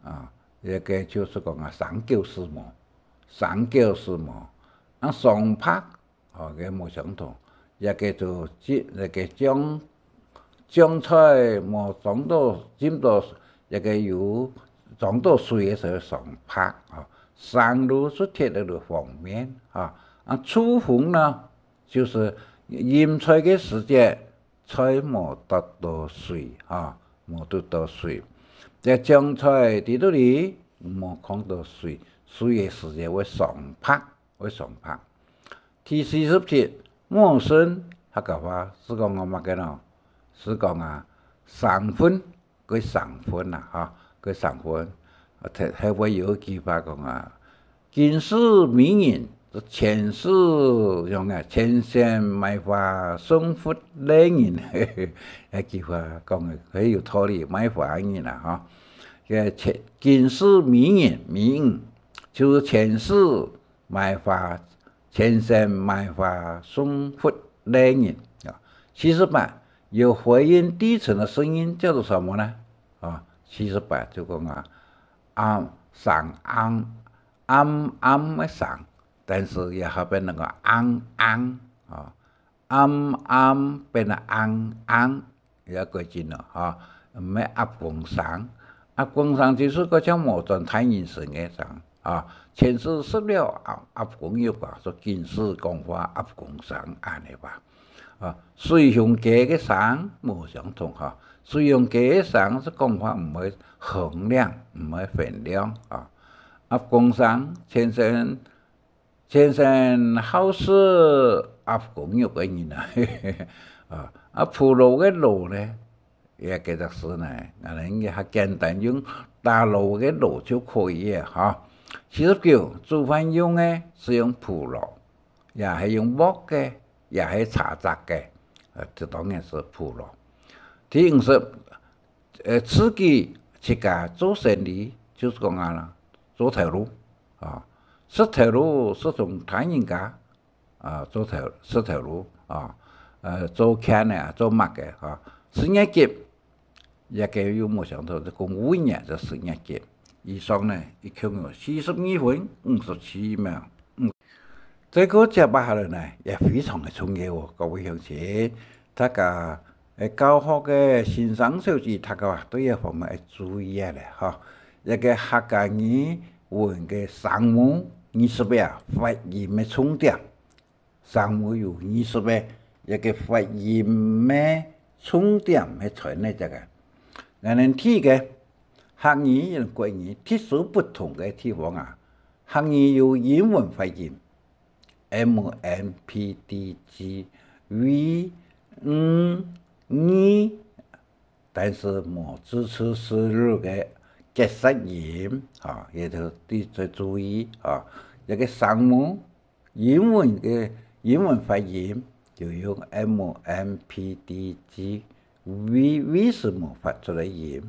啊，這个就是講啊，生狗屎毛，生狗屎毛。啊，桑白，哦，个無相同，這个就，這个醬，醬菜無裝到，浸到，這个有裝到水个時候桑白啊，生滷就貼在這方面啊。啊，醋紅呢，就是浸菜个時節， 菜無滴到水，哈，無滴到水。這醬菜在肚裡，無囥到水，水个時節會桑白，會桑白。第四十題，陌生客家話係講麼个呢？係講啊，生份，个生份啊，哈，个生份。啊，後，後尾有一句話講啊， 今時美人，前世，用啊，前世賣花送佛个人。這句話講个，很有道理，賣花个人啊，哈。這前，今時美人，美人，就是前世賣花，前世賣花送佛个人啊。四十八，有回音低沉的聲音叫做什麼呢？啊，四十八就講啊，啊，聲暗， 暗暗个聲，但是也好變那個昂昂，哦，暗暗變得昂昂，也改進了，哈，毋係鴨公聲。鴨公聲就是个像無轉大人聲个聲，啊，前世食了鴨，鴨公肉啊，所以今世講話鴨公聲，恁呢吧。啊，水熊雞个聲無相同，哈，水熊雞个聲係講話毋會洪亮，毋會洪亮，啊。 鴨公聲，前生，前生好食鴨公肉个人啊。啊，啊，鋪路个路呢，也个隻字呢，𠊎等也較簡單，用打路个路就可以了哈。四十九，煮飯用个係用鋪路，也係用鑊个，也係柴矺个，呃，這當然係鋪路。第五十， 呃，自己自家做生理，就是講啊啦，做頭路，啊，食頭路係同大人家，啊，做頭，食頭路，啊，呃，做牽个啊，做麼个，啊，食月給，也个有無相同，就講五月就食月給。以上呢，一共有四十二分五十七秒。嗯。 再過接下來呢，也非常个重要哦，各位鄉親，大家，誒，教學个先生小姐，大家對這方面愛注意啊咧，吼。這个客家語文个聲母，二十个啊，發音个重點。聲母有二十个，這个發音个重點係在哪隻个？𠊎等第一个，客語同國語特殊不同个地方啊，客語有陰文發音， M、N、P、D、G、V、N、N，但是無支持輸入个結舌音，吼，也就愛注意，吼。這个聲母，英文个英文發音就用M、N、P、D、G、V，V係無發出个音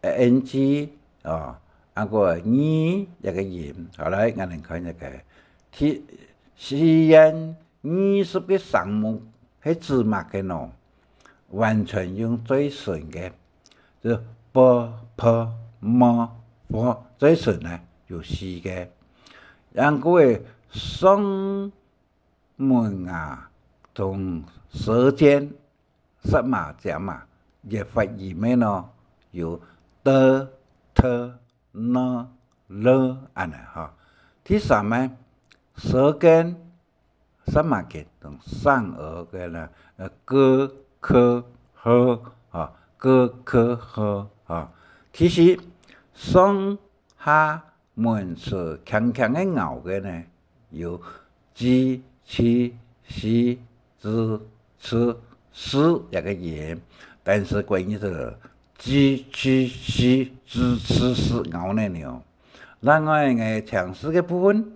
，N G，哦，啊个N這个音。好，來，𠊎等看這个題，四縣 二十个聲母係指麼个呢？完全用嘴唇个，就p、p、m、f，嘴唇呢有四个。然後个上門牙同舌尖，舌馬尖啊，个發音个呢有t、t、n、l恁呢吼。第三呢，舌根 舌馬根同上頜个呢，呃，g、k、h，吼，g、k、h，吼。第四，上下門齒輕輕个咬个呢，有g、ch、si、z、ch、s這个音，但是關於這个，ㄓㄘㄙ，ㄓㄘㄙ咬奶牛。另外，𠊎程式个部分，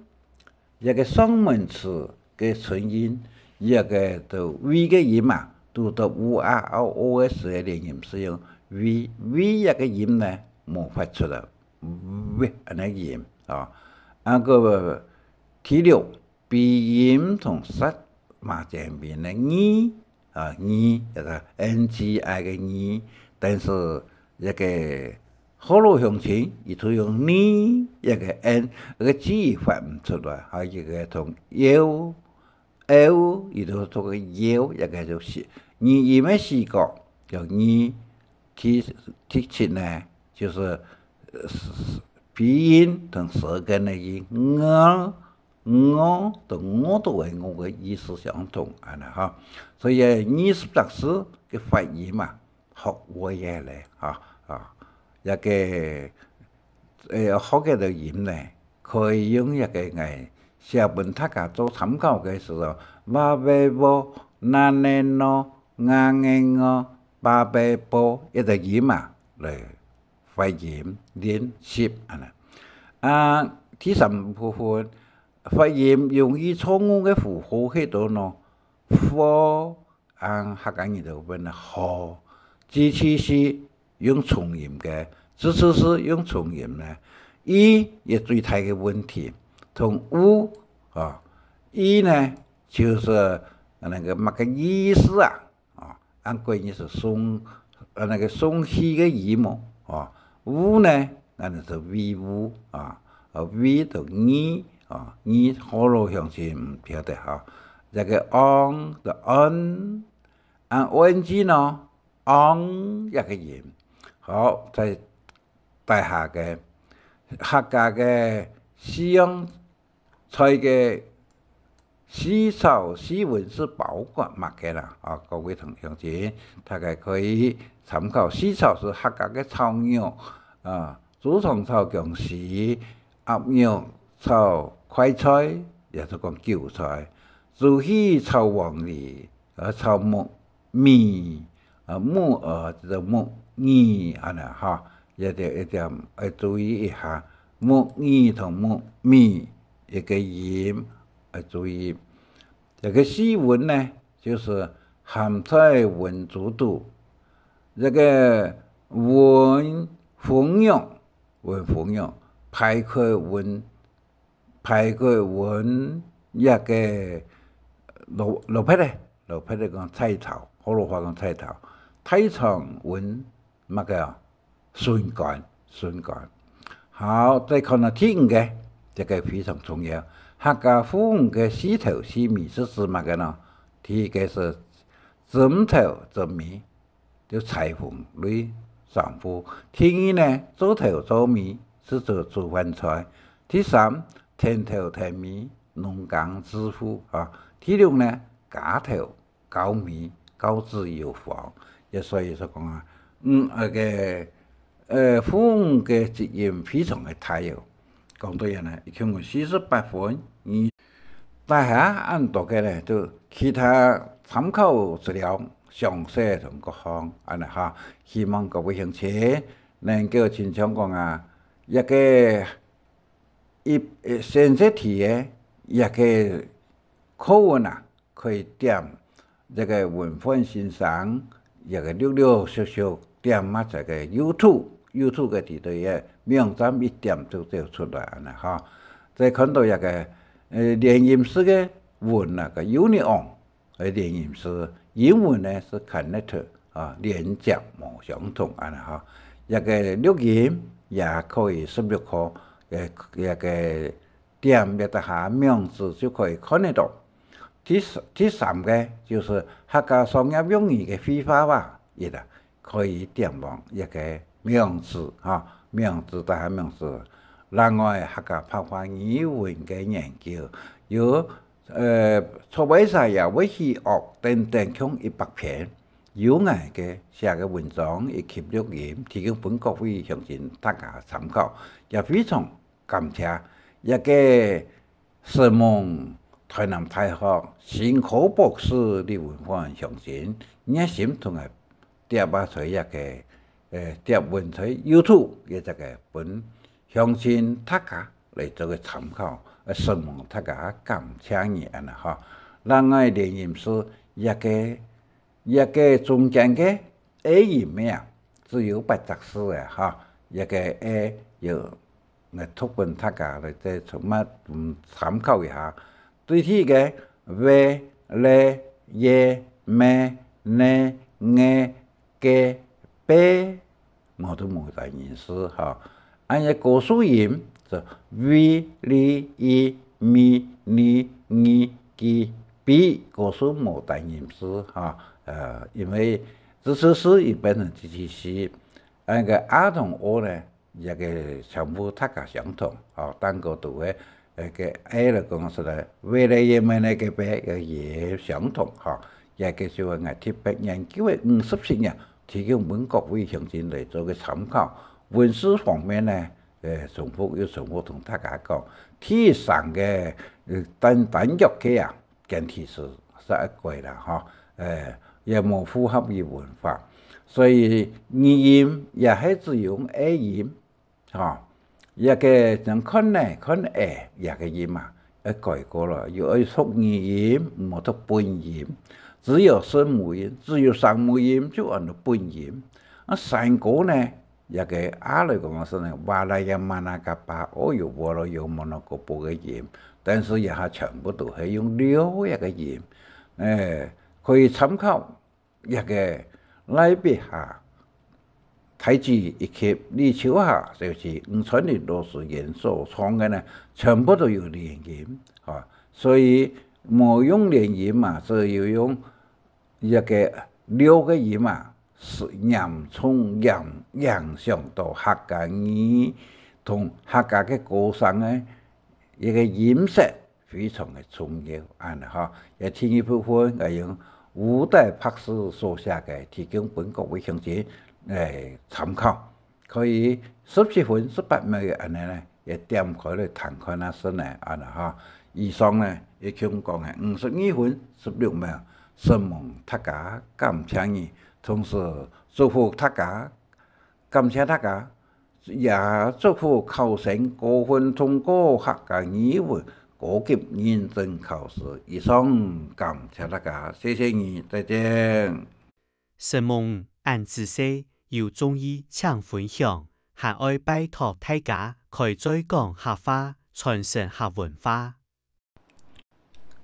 這个上門詞个唇音，這个讀V个音啊，讀到U、A、O、O个時个連音係用V，V這个音呢，無發出來，V恁呢音啊。啊，个第六， 鼻音同舌嫲前面个ㄍ，啊，ㄍ，這个N G I个ㄍ，但是這个學老鄉親，佢都用ㄍ，這个N，這个G發毋出來，還有一个同ㄙ，ㄙ，佢都讀个ㄙ，這个就係，語音个四角，叫ㄍ。第，第七呢，就係，呃，鼻音同舌根个音，ㄥ， ㄥ同ㄥ都係ㄥ个意思相同，恁呢哈。所以二十隻字个發音啊，學會个咧，哈，啊，這个，呃，學个个音呢，可以用這个來寫分大家做參考个時候，哇喂喔，那呢喏，啊呢喔，巴贝波，一个音啊，來發音練習，恁呢。啊，第三部分， 發音容易錯誤个符號係到喏，ㄈ，啊，客家人就分ㄈ，ㄙㄙㄙ係用重音个，ㄗㄗㄙㄙ係用重音呢，ㄐ也最大个問題，同ㄐ，啊，ㄐ呢，就係那个麼个意思啊？ 啊，恁个意思係送，呃，那个送氣个意思，啊，ㄐ呢，恁呢係ㄐㄐ，啊，呃，ㄐ同ㄐ，啊，ㄐ學老鄉親毋曉得哈。這个ang就an，啊，O N G呢，ang這个音。好，再，再下个，客家个四樣 菜个四炒四炆係包括麼个啦？啊，各位同鄉親，大家可以參考。四炒係客家个炒肉，啊，豬腸炒薑絲，鴨肉炒快菜，也係講韭菜，豬血炒黃梨，啊，炒木 耳，啊，木耳就係木耳恁呢哈，一定，一定愛注意一下，木耳同木耳一个音愛注意。這个四炆呢，就係鹹菜炆豬肚，這个炆封肉，炆封肉，排骨炆 排骨炆這个蘿，蘿蔔仔，蘿蔔仔講菜頭，學老話講菜頭，大腸炆麼个啊？筍乾，筍乾。好，再看到第五个，這个非常重要。客家婦女个四頭四尾係指麼个呢？第一个係針頭針尾， 就裁縫類衫褲。第二呢，做頭做尾係做煮飯菜。第三，田頭田尾，農耕致富啊。第六呢，家頭教米，教子有方。也所以說講啊，嗯，那个，呃，婦女个責任非常个大哦。講到這呢，一共有四十八分，你 大下恁多个呢，就其他參考資料詳細同各項恁呢哈。希望各位鄉親能夠親像講啊，這个一，呃，選擇題个這个課文啊，可以點這个文煥先生這个陸陸續續點啊，這个YouTube，YouTube个底肚个網站一點就走出來恁呢哈。再看到這个，呃，連音式个文啊，个union， 个連音式，英文呢係connect啊，連接無相同恁呢哈。這个錄音也可以十六課，呃，這个點一下網址就可以看得到。第三，第三个就係客家商業用語个會話啊，一啊，可以點往這个網址哈，網址，大下網址。另外，客家白話語文个研究有 呃，做為啥也會去學等等共一百篇有𠊎个寫个文章以及錄音，提供分各位鄉親大家參考。也非常感謝這个承蒙臺南大學新科博士李文煥先生熱心同𠊎貼啊出這个呃，貼文在YouTube个這个分鄉親大家來做个參考，呃，承蒙大家，感謝你恁呢吼。另外連音字，這个，這个中間个A音个啊，只有八隻字个吼，這个A有，呃，讀分大家來再重乜，嗯，參考一下。對第一个，V、L、Y、M、N、G、B，無都無單音字吼。恁樣个高樹音就V、L、Y、M、N、G、B，高樹無單音字吼。呃，因為支持字已變成支持字，恁樣个A同O呢， 這个全部大家相同，吼，單个都係，呃，个A來講出來，未來也沒那个B个也相同，吼。這个就係𠊎特別研究个五十七年，提供分各位鄉親來做个參考。文字方面呢，呃，重複又重複同大家講，第三个，呃，單，單腳个啊， 簡體字係愛改啦，吼，呃，也無符合於文法。所以語音也係只用A音，吼，這个像看呢，看欸，這个音啊，愛改過了，又愛讀語音，毋好讀本音。只有聲母音，只有聲母音就安到本音。啊，山歌呢， 這个A來講个係呢，哇啦呀嘛啦嘎巴，哦喲，喔咯喲，摩咯咯波个音，但是這下全部都係用六這个音。欸，可以參考這个賴碧霞大姊以及李秋霞小姊吳川林老師演所唱个呢，全部都有連音，吼。所以無用連音嘛，只有用 這个六个音啊，係嚴重影，影響到客家語同客家个歌聲个一个音色非常个重要，恁呢吼。這第二部分，𠊎用吳岱博士所寫个，提供分各位鄉親來參考。 可以十七分十八秒个恁呢呢，也點開來聽看啊，係呢，恁呢吼。以上呢，一共講个五十二分十六秒，承蒙大家，感謝你，同時祝福大家，感謝大家，也祝福考生高分通過客家語文高級認證考試。以上，感謝大家，謝謝你，再見。 承蒙，恁仔細，有中意請分享，還愛拜託大家開嘴講客話，傳承客文化。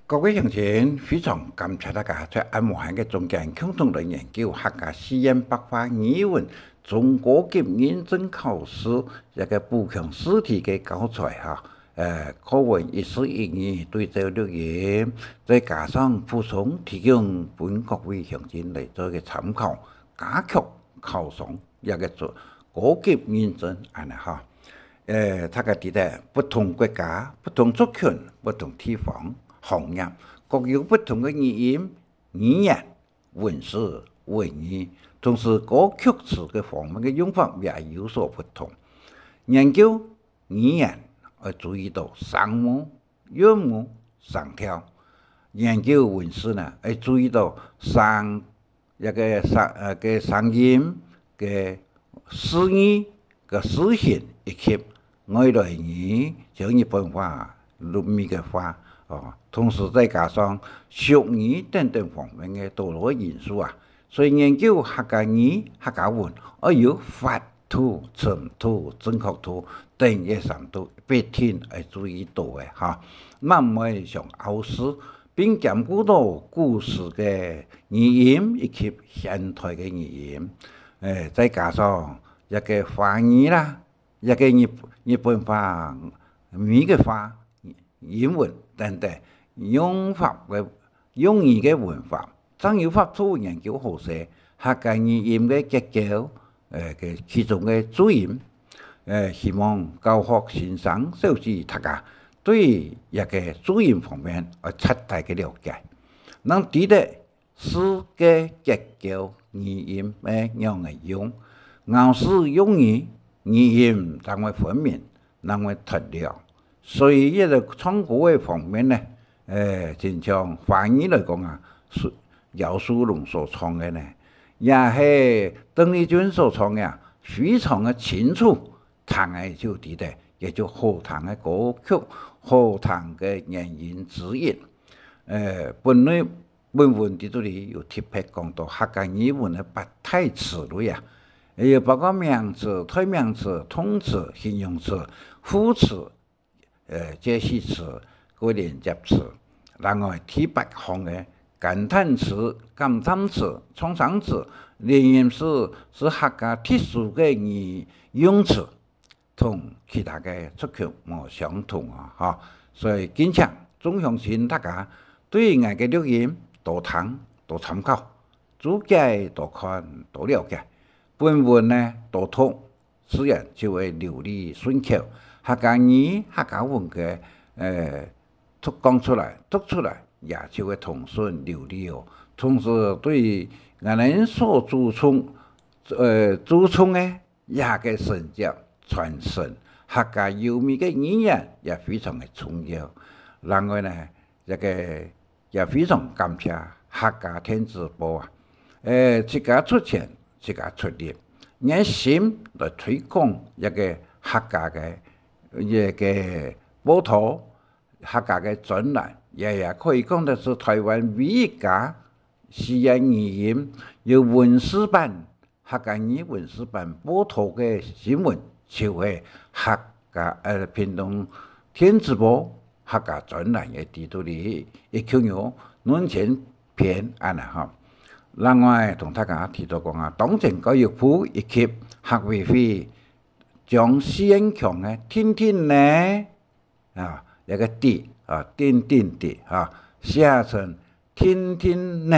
各位鄉親，非常感謝大家在恁無閒个中間共同來研究客家四縣白話語文中高級認證考試這个補強試題个教材哈。 呃，課文一字一語對照錄音，再加上補充提供分各位鄉親來做一个參考，加強考生這个做高級認證，恁呢吼。呃，大家知得不同國家、不同族群、不同地方、行業，各有不同个語音、語言、文字、文意，同時歌曲詞个方面个用法也有所不同。研究 語言愛注意到聲母、韻母、聲調。研究文字呢，愛注意到聲，這个聲，呃，个聲音、个字義、个字形，以及外來語，像日本話、縷米个話，哦，同時再加上俗語等等方面个多多因素啊。 所以研究客家語、客家文，愛有法度、程度、正確度等這三度，必定愛注意到个哈。毋會像拗字，並兼顧到古時个語音以及現代个語音。誒，再加上這个華語啦，這个日，日本話、美个話、 英文等等，用法个，用語个文法，正有法度研究好勢客家語音个結構，呃，个其中个注音。呃，希望教學先生小弟大家對這个注音方面有徹底个了解，能知得 字个結構、語音愛仰仔用，咬字用語，語音正會分明，正會脫了。所以這个唱歌个方面呢，誒，親像華語來講啊，是姚蘇蓉所唱个呢，也係鄧麗君所唱个，非常个清楚，聽个就知得，也就好聽个歌曲，好聽个原因之一。呃，本來本文裡肚裡有特別講到客家語文个八大詞類啊，也有包括名詞、代名詞、動詞、形容詞、副詞、呃，介系詞、歸連接詞。另外，第八項个感嘆詞、感嘆詞、創生詞、連音詞係客家特殊个語用詞，同其他个族群無相同啊，吼。所以敬請眾鄉親大家對𠊎个錄音多聽、多參考，注解、多看、多了解。本文呢，多讀， 自然就會流利順口。客家語、客家文个，呃，讀講出來、讀出來，也就會通順流利哦。同時，對於𠊎等所注重，呃，注重个這个承接、傳承，客家優美个語言也非常个重要。另外呢，這个 也非常感謝客家電子報啊，呃，自家出錢，自家出力，熱心來推廣這个客家个，這个報導，客家个專欄，也，也可以講得係臺灣唯一一家四縣語音有文字版 客家語文字版報導个新聞，就係客家，呃，屏東電子報客家專欄个底肚裡，一共有兩千篇恁呢吼。另外，同大家提到講啊，當前教育部以及客委會將四縣腔个定定呢， 啊，這个定啊，定定定啊，寫成定定呢，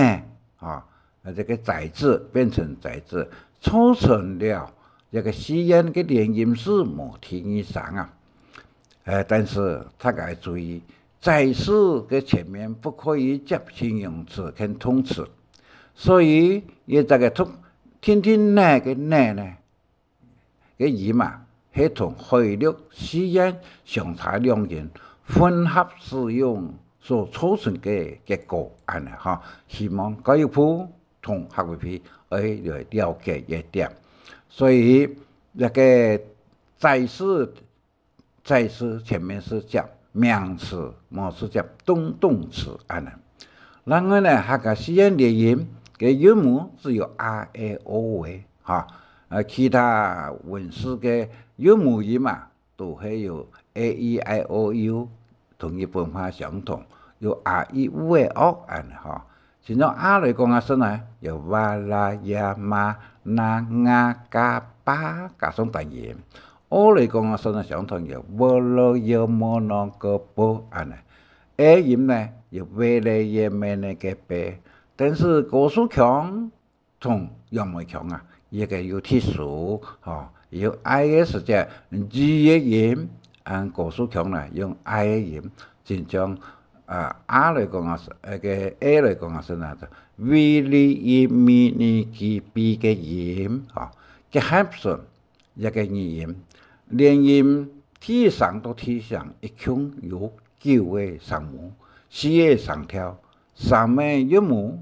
啊，啊，這个仔字變成仔字，造成了這个四縣个連音字無第二聲啊。呃，但是大家注意，仔字个前面不可以接形容詞跟動詞，所以也這个讀定定呢个呢呢， 个音啊，係同海陸四縣相差兩音混合使用所造成个結果，恁呢吼。希望教育部同客委會愛來了解這點。所以，這个仔字，仔字前面係接名詞，無係接動動詞，恁呢。 另外呢，客家四縣連音个韻母只有a、e、o个，哈，呃，其他文字个韻母音啊，都係有a、e、i、o、u，同日本話相同，有a、i、u个o恁呢，哈。親像a來講啊，係呢，有va、la、ya、ma、na、nga、ka、pa，加上單音。o來講啊，係呢，相同有vo、lo、yo、mo、no、ko、po恁呢。 e音呢，有ve、le、ye、me、ne、ke、pe。但是高樹腔同楊梅腔啊，這个有特殊，吼，有i个時節，g个音，恁高樹腔呢，用i个音，親像，啊，a來講啊，係，該个e來講啊，係哪，vi、li、i、mi、ni、ki、pi个音，吼，結合成 一个語音。連音第一聲到第四聲一共有九个聲母，四个聲調，三个韻母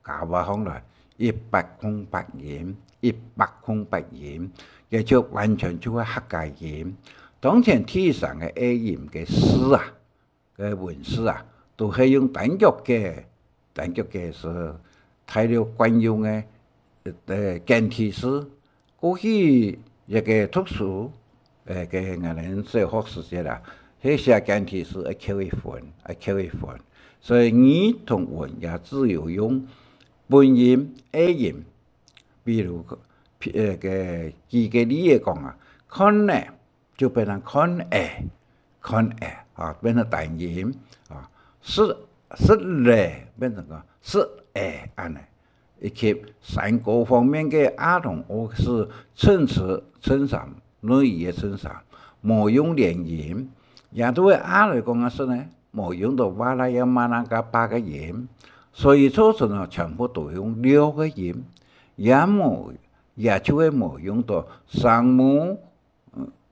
加埋項來，一百空八音，一百空八音，也就完全就係客家音。當前第一聲个e音个字啊， 个文字啊，都係用單腳个，單腳个係大陸慣用个，呃，簡體字。過去一个讀書，呃，个𠊎等小學時節啊，係寫簡體字愛扣一分，愛扣一分。所以語同文也只有用本音、e音，比如，呃，个，舉个例仔講啊，看呢， 就變成看欸，看欸，啊，變成單音，啊，食，食咧，變成講食欸，恁呢。以及山歌方面个a同o係襯詞、襯衫，內衣个襯衫，無用連音。也都係a來講个係呢，無用到va、la、ya、ma、na、ka、pa个音，所以造成了全部都用六个音，也無，也就係無用到聲母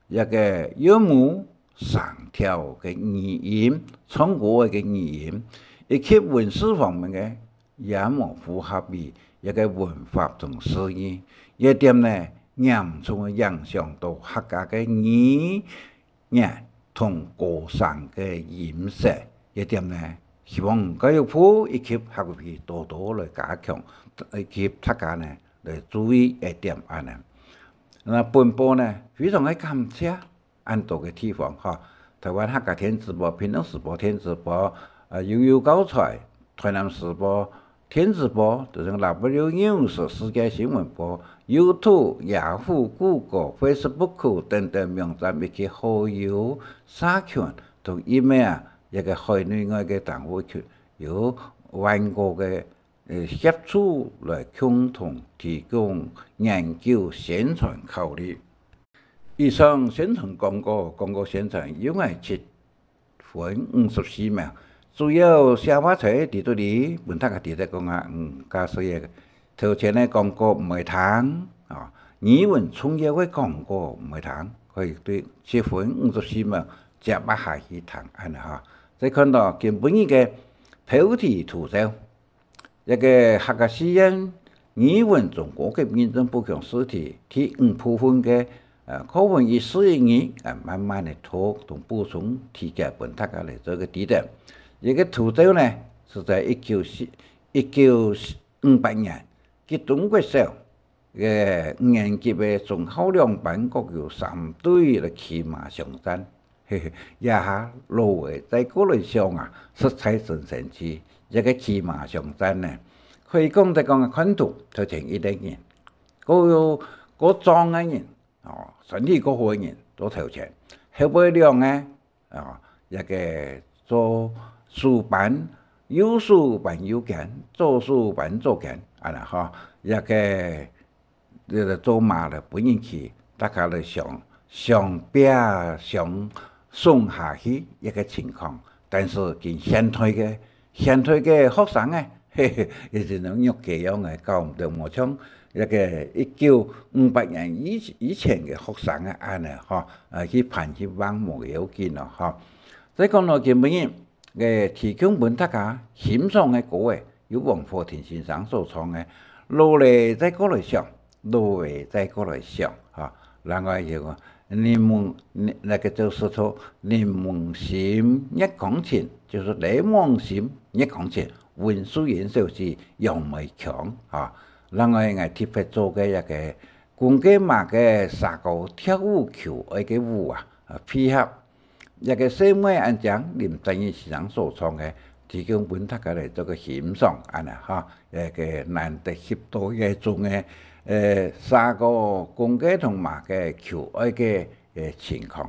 一个韻母聲調个語音，唱歌个語音，以及文字方面个，也無符合於一个文法同詞義，這點呢，嚴重影響到客家个語言同歌聲个音色。這點呢，希望教育部以及客委會多多來加強，以及大家呢來注意這點恁呢。那本報呢，非常个感謝。 恁多个地方，吼，臺灣客家電子報、屏東時報電子報，呃，悠悠教材、臺南時報電子報，就像W News、世界新聞報、YouTube、Yahoo、Google、Facebook等等網站，以及好友社群同email，這个海內外个單位群，有萬個个，呃，協助來共同提供研究宣傳考慮。 以上宣傳廣告，廣告宣傳由𠊎七分五十四秒。主要笑話在這肚裡，分大家知得講啊，嗯，假使个頭前个廣告毋會聽，啊，語文重要个廣告毋會聽，可以對七分五十四秒接啊下去聽，恁呢哈。再看到今晡日个標題圖像。 這个客家四縣語文中高級認證補強試題第五部分个，呃，課文一四一二，呃，慢慢个讀同補充題解分大家來做个知得。這个圖像呢，係在一九四，一九五八年，吉東國小 个五年級个中校兩班各有三隊來騎馬相戰。嘿嘿，這下老个再過來想啊，實在真生趣。這个騎馬相戰呢，可以講得講看圖，頭前一个人，過有，過壯个人，哦，身體過好个人在頭前，後背兩个 啊，這个左手扳，右手扳右肩，左手扳左肩，恁呢吼，這个，這个做馬个分人騎，大家來相，相拚，相送下去一个情況。但是今現代个 現代个學生呢，嘿嘿，也係像弱雞樣个，搞毋到，無像這个一九五八年以，以前个學生个恁呢吼，呃，去攀去橫無要緊囉吼。再講到今晡日，个提供分大家欣賞个歌仔，有黃火庭先生所唱个《老了再過來想》。 老了再過來想，吼。另外一个，人問，那个就是說，人問心，月光晴，就是人問心，月光晴，溫秀英小姐楊梅強，吼。另外，𠊎特別做个一个公雞嫲个蛇哥跳舞求愛个舞啊，啊，配合 這个細妹恁靚，林正英先生所唱个，提供分大家來做个欣賞，恁呢吼，這个難得翕到這種个，呃，蛇哥公雞同嫲个求愛个，呃，情況。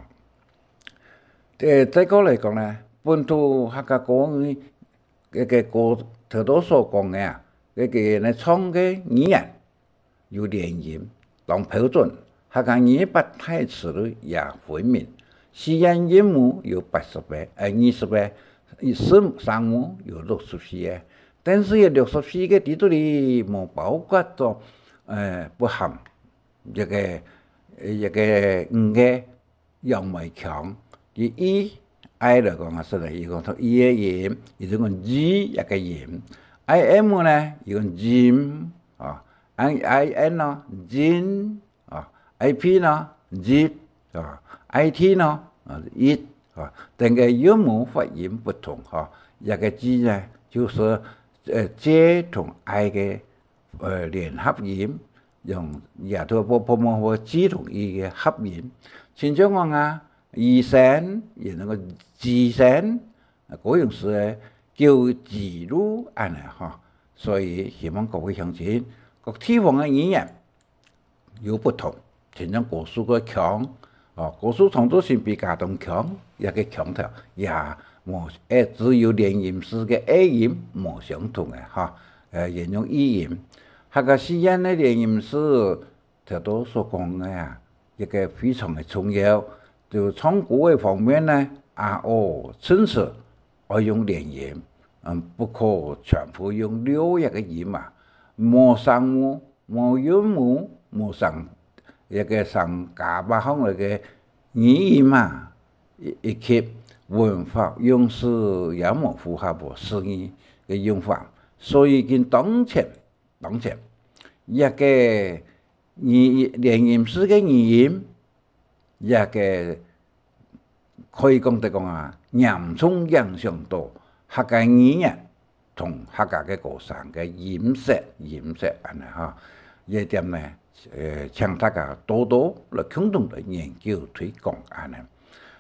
呃，再過來講呢，本土客家歌，這个歌頭頭所講个啊，這个呢唱个語言 有連音，當標準，客家語八大詞彙也分明。四縣韻母有八十个，呃，二十个，聲，聲母有六十四个。但是這六十四个裡肚裡無包括到，呃，不含這个，呃，這个五个 楊梅強，佢E，I來講啊，係來，佢講讀E个音，佢就講E一个音。I M呢，佢講音，啊，I，I N呢，音，啊，I P呢，入，啊，I T呢，啊，it，啊，等个韻母發音不同，吼，一个字呢，就係，呃，J同I个 呃，聯合音，用這頭泡泡沫泡G同E个合音。親像講啊，醫生，也能夠醫生，啊，各樣式个救濟路恁呢吼。所以希望各位鄉親，各地方个語言有不同，親像高樹个強， 哦，高樹創作性比較當強，這个腔調也無，誒，只有連音字个A音無相同个哈，呃，沿用E音。客家四縣个連音字，頭頭所講个啊，一个非常个重要。就唱歌个方面呢，啊哦，甚至愛用連音，嗯，不可全部用六這个音啊，無聲母， 無韻母，無聲，這个聲加把項來个語音啊，以，以及文法用詞也無符合無四縣个用法，所以今當前當前，這个語，連音式个語音，這个可以講得講啊，嚴重影響到客家語言同客家个歌聲个音色，音色恁呢哈。這點呢，呃，請大家多多來共同來研究推廣恁呢。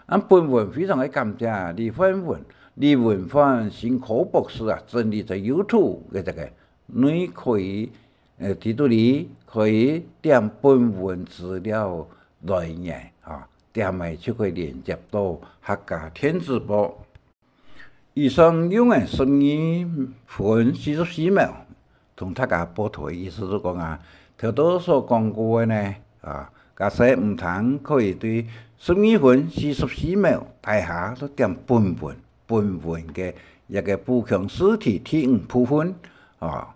啊，本文非常个感謝李煥文、李文煥新科博士啊，整理在YouTube个這个，你可以，呃，在這裡可以點本文資料來源，哈，點了就可以連接到客家電子報。以上用了十二分四十四秒，同大家報道个意思就講啊，頭到所講過个呢，啊，假使毋聽，可以對十二分四十四秒底下都點本文，本文个一个補強試題第五部分，啊，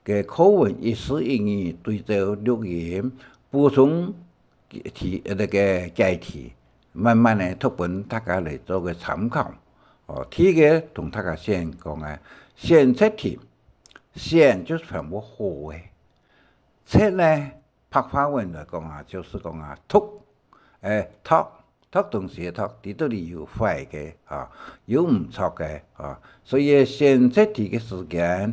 个課文一字一語對照錄音，補充 題，呃，該个解題，慢慢个讀分大家來做个參考。哦，第一个同大家先講个選擇題，選就全部好个，擇呢，白話文來講啊，就是講啊，擇，誒，擇，擇東西个擇，在這裡有壞个，啊，有毋著个，啊，所以選擇題个時間，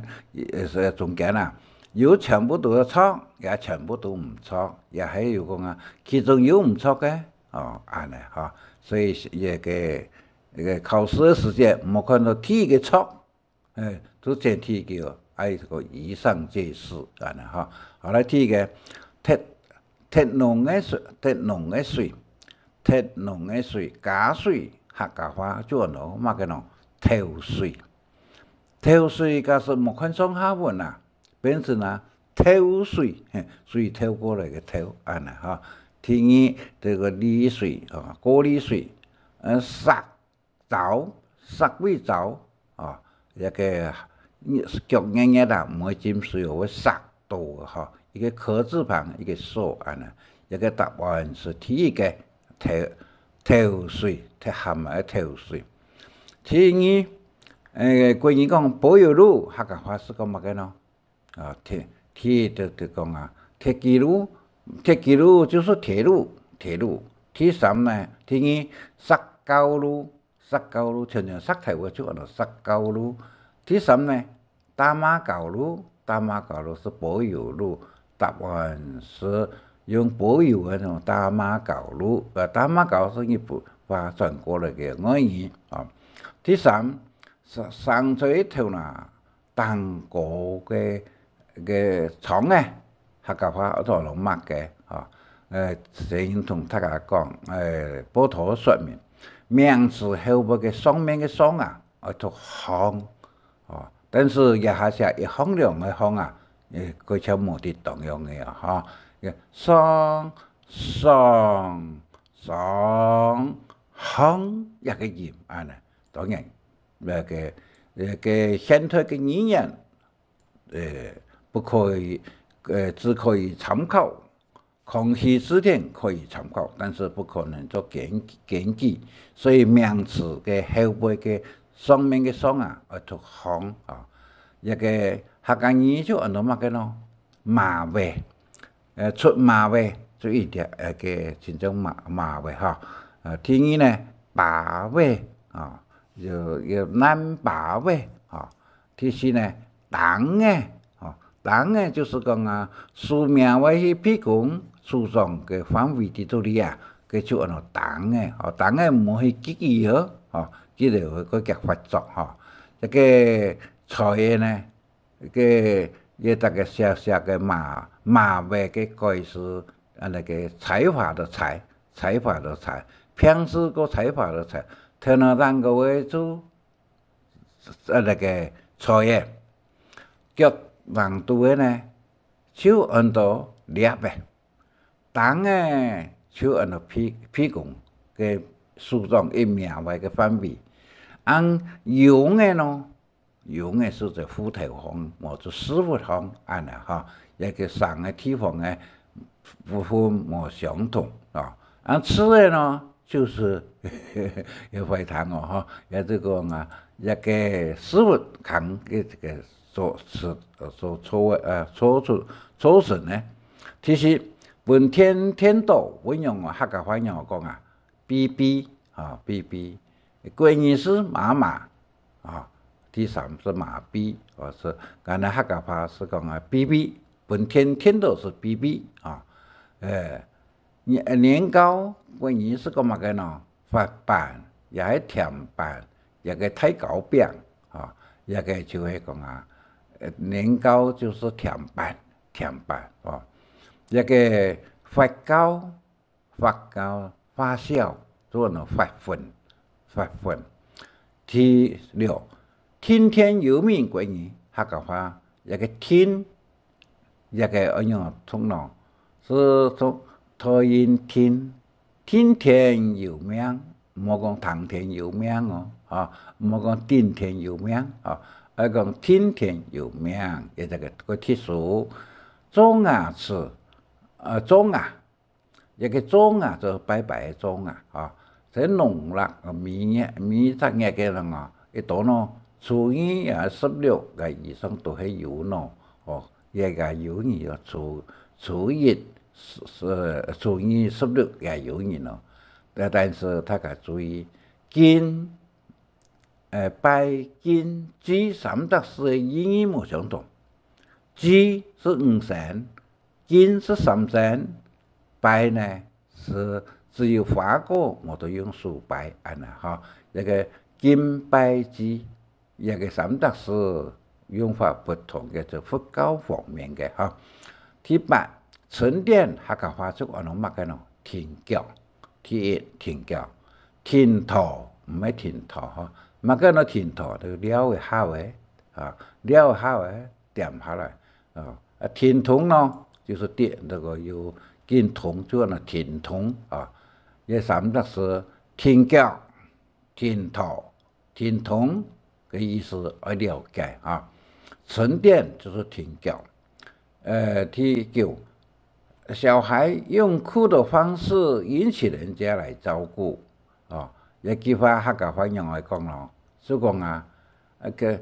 呃，中間啊，有全部都著，也全部都毋著，也還有講啊，其中有毋著个， 哦，恁呢哈，所以這个，這个考試个時節，毋好看到第一个著，誒，就選第一个哦，愛一个以上皆是，恁呢哈。好，來第一个，忒，忒濃个水，忒濃个水，忒濃个水，加水，客家話就安到麼个呢？透水。透水假使無看上下文啊，變成啊， 透水，嘿，水透過來个透，恁呢哈。第二，這个濾水，啊，過濾水，呃，石糟，石尾糟，啊，這个腳熱熱啊，毋會浸水哦，會石到个哈。一个可字旁，一个所，恁呢。這个答案係第一个，透，透水，忒鹹个透水。第二，呃，國語講保育路，客家話係講麼个呢？ 啊，鐵，鐵就，就講啊，鐵枝路，鐵枝路就係鐵路，鐵路。第三呢，第二，石教路，石教路，像像石頭个就安到石教路。第三呢，打罵教路，打罵教路係保育路，答案係用保育个那種打罵教路，呃，打罵教係日本話傳過來个外語啊。第三，生，生在頭那 頂高个，个窗仔，客家話安到麼个，吼。呃，先同大家講，呃，報導說明，名詞後背个上面个上啊，愛讀項，哦，但是這下寫一項兩个項啊，呃，佢就無得當樣个啊，吼。上，上，上，項，這个音，恁呢。當然，該个，該个現代个語言 呃，不可以，呃，只可以參考，康熙字典可以參考，但是不可能做根，根據。所以名詞个後背个上面个上啊，愛讀項啊。這个客家語就安到麼个咯？馬尾，呃，出馬尾，就一條，呃，个真正馬，馬尾哈。呃，第二呢，把尾啊，有，有爛把尾啊。 第四呢，釘仔，吼，釘仔就係講啊，樹苗愛去鼻公，手掌个範圍在肚裡啊，該就安到釘仔，吼，釘仔毋好去激佢哦，吼，激了會過激發作，吼。這个裁仔呢，个，个大个小小个馬，馬尾个改係，啊，那个裁縫个裁，裁縫个裁，平時个裁縫个裁，頭那頂高个就 呃，那个裁仔，腳橫肚个呢，就安到粒仔，釘仔就安到鼻，鼻公个手掌一秒外个範圍。恁癰仔呢，癰仔係在褲頭項，無就屎朏項，恁呢吼，這个生个地方呢，部分無相同啊。恁刺仔呢， 就係，也壞聽哦，吼，也就講啊，這个屎朏空个這个造，造，呃，造，造，呃，造出，造成呢？第四，分電電著，會仰仔，客家話仰仔講啊？B B，啊，B B。國語係媽媽，啊，第三係麻痺，啊，係，𠊎等客家話係講啊，B B，分電電著係B B，啊。欸，年，年糕，國語係講麼个呢？發粄，也係甜粄，也个大糕餅，啊，也个就係講啊，呃，年糕就係甜粄，甜粄，哦。也个發酵，發酵，發酵，就安到發粉，發粉。第六，聽天由命，國語，客家話，這个聽，這个愛仰讀呢？係讀，讀音聽，聽天由命，毋好講聽天由命哦，啊，毋好講聽天由命哦，愛講聽天由命，這个个特殊。做牙齒，呃，做牙， 這个做牙就拜拜个做牙，吼，在農曆，每月，每隻月个人啊，一到呢，初二啊、十六个以上都係有呢，吼，這个有呢，初，初一，十，十，初二、十六个有呢咯。但，但是大家注意，敬，呃，拜、敬、祭三隻字个意義無相同。祭係五聲， 敬係三聲，拜呢係只有花果，無得用手拜，恁呢吼。這个敬拜祭，這个三隻字用法不同个，就佛教方面个吼。第八，春聯，客家話就安到麼个呢？停腳。第一，停腳。停妥，毋係停妥吼。麼个呢？停妥，就尞一下仔，啊，尞一下仔， 恬下來，啊，啊，停動呢，就係跌，那個有緊動，就安到停動啊。這三隻字，停腳、停妥、停動个意思愛了解啊。春聯就係停腳。呃，第九，小孩用哭的方式引起人家來照顧，哦，這句話客家話仰般講咯？就講啊，那個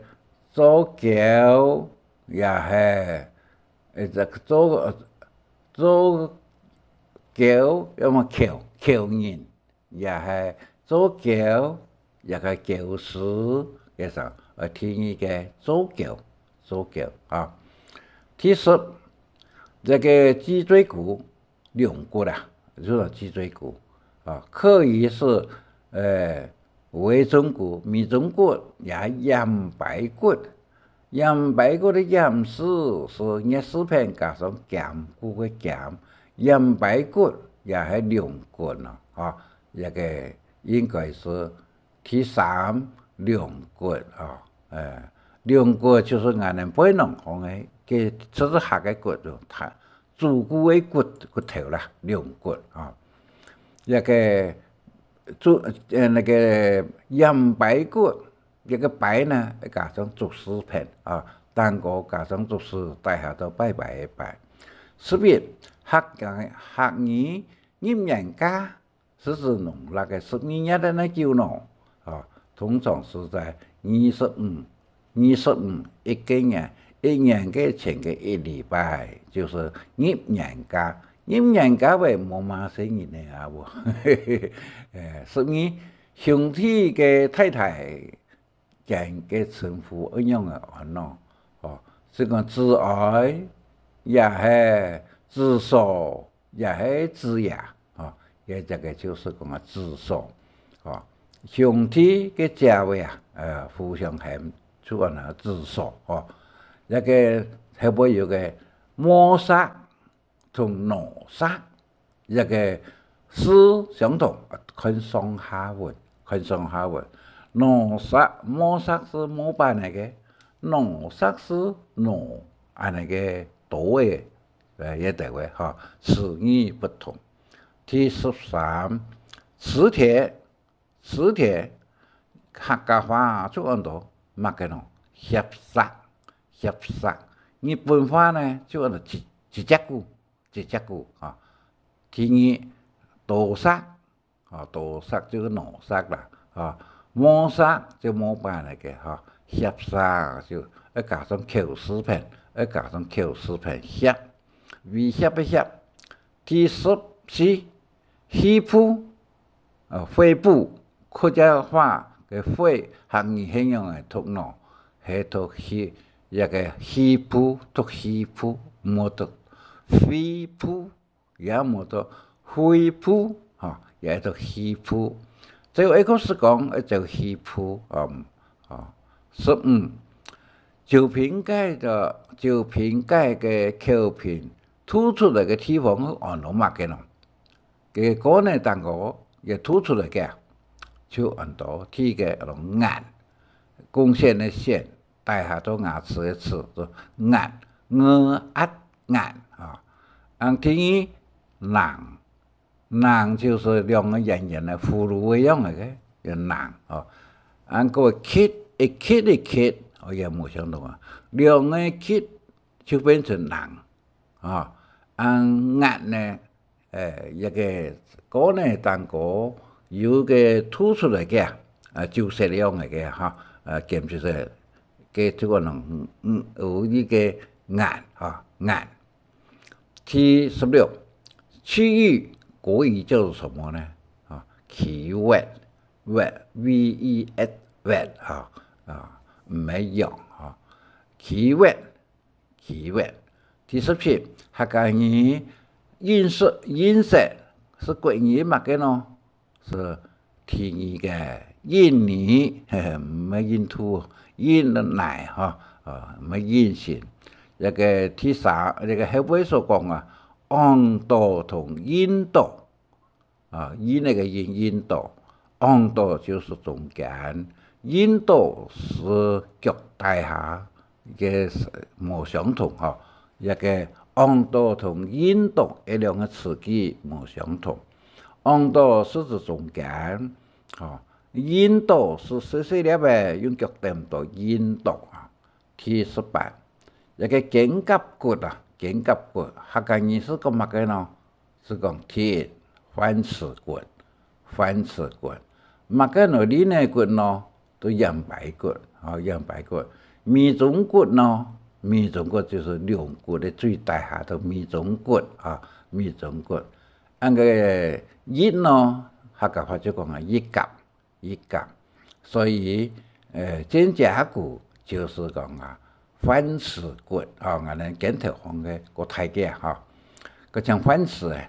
做狗 也係，呃，這个做，做狗，要麼狗，狗人，也係做狗，也个狗屎，个啥，呃，第二个做狗，做狗啊。第十，這个脊椎骨， 龍骨啊，就係脊椎骨啊。客語係，呃，尾中骨、尾中骨，也係腰背骨。腰背骨个腰字係月字邊加上兼顧个兼，腰背骨也係龍骨咯，吼，這个應該係 第三，龍骨啊，欸，龍骨就係𠊎等背囊項个，該直直下个骨咯，它，主骨个骨，骨頭啦，龍骨啊。這个主，呃，那个腰背骨，這个背呢，加上足字邊啊，頂高加上足字，底下就拜拜个拜。十一，客家，客語，入年假， 係指農曆个十二月个哪久呢？啊，通常係在二十五，二十五一个月，一年个前个一禮拜，就係入年假。入年假會無麼个細人仔啊，無？欸，十二，兄弟个太太 間个稱呼愛仰仔安咯？哦，係講子哀，也係子嫂，也係子爺，哦，這，這个就係講啊子嫂，哦，兄弟个姐妹啊，呃，互相喊就安到子嫂，哦，這个後背有个無錫 同無錫，這个字相同，看上下文，看上下文。無錫，無錫係無粄仔个，無錫係無恁仔个刀仔，呃，這兜个吼，詞義不同。第十三，磁鐵， 磁鐵，客家話就安到麼个呢？熻石，熻石。日本話呢，就安到磁，磁石牯，磁石牯啊。第二，刀石，啊，刀石就係無錫啦，啊，無錫就無粄仔个哈。脅煞，就愛加上口字邊，愛加上口字邊，脅，威脅个脅。第十四，虛步，呃，虛步，客家話个虛，客語係仰仔讀呢？係讀虛，一个虛步，讀虛步，無讀虛步，也無讀虛步，吼，也係讀虛步。只有一个係講，愛走虛步，哦，哦。十五，酒瓶蓋个，酒瓶蓋个口瓶，吐出來个地方，安到麼个呢？ 个高呢頂高也吐出來个，就安到第一个安到眼，貢獻个獻，底下做牙齒个齒，做眼，ng、at，眼啊。啊第二，囊，囊就係兩个圓圓个葫蘆个樣个，个囊哦。啊个吸，一吸一吸，哦，也無相同啊。兩个吸就變成囊啊。啊眼呢， 誒，一个高呢頂高有个吐出來个，啊，就係恁樣个哈，啊，兼就係个這个呢，嗯，嗯，有一个眼哈，眼。第十六，區域，國語叫做什麼呢？啊，區域，域，V E T，域哈，啊，毋係樣哈，區域。 區域。第十七，客家語，飲食，飲食係國語麼个呢？係第二个印尼，毋係印度，印尼哈，啊，毋係印尼。這个第三，這个後背所講啊，戇島同印島。 啊，印尼个印，印島，戇島就係中間，印島係腳底下，个無相同吼。這个戇島同印島這兩个詞句無相同。戇島係指中間，吼，印島係細細粒个，用腳踮到印島啊。 第十八，這个肩胛骨啊，肩胛骨，客家語係講麼个呢？係講第一，飯匙骨，飯匙骨。麼个呢？裡背骨呢？就腰背骨，吼，腰背骨。尾中骨呢？尾中骨就係龍骨个最底下，就尾中骨，吼，尾中骨。恁个翼呢？客家話就講啊，翼胛。 翼胛。所以，呃，肩胛骨就係講啊，飯匙骨，吼，𠊎等肩頭項个个大个吼。該像飯匙誒，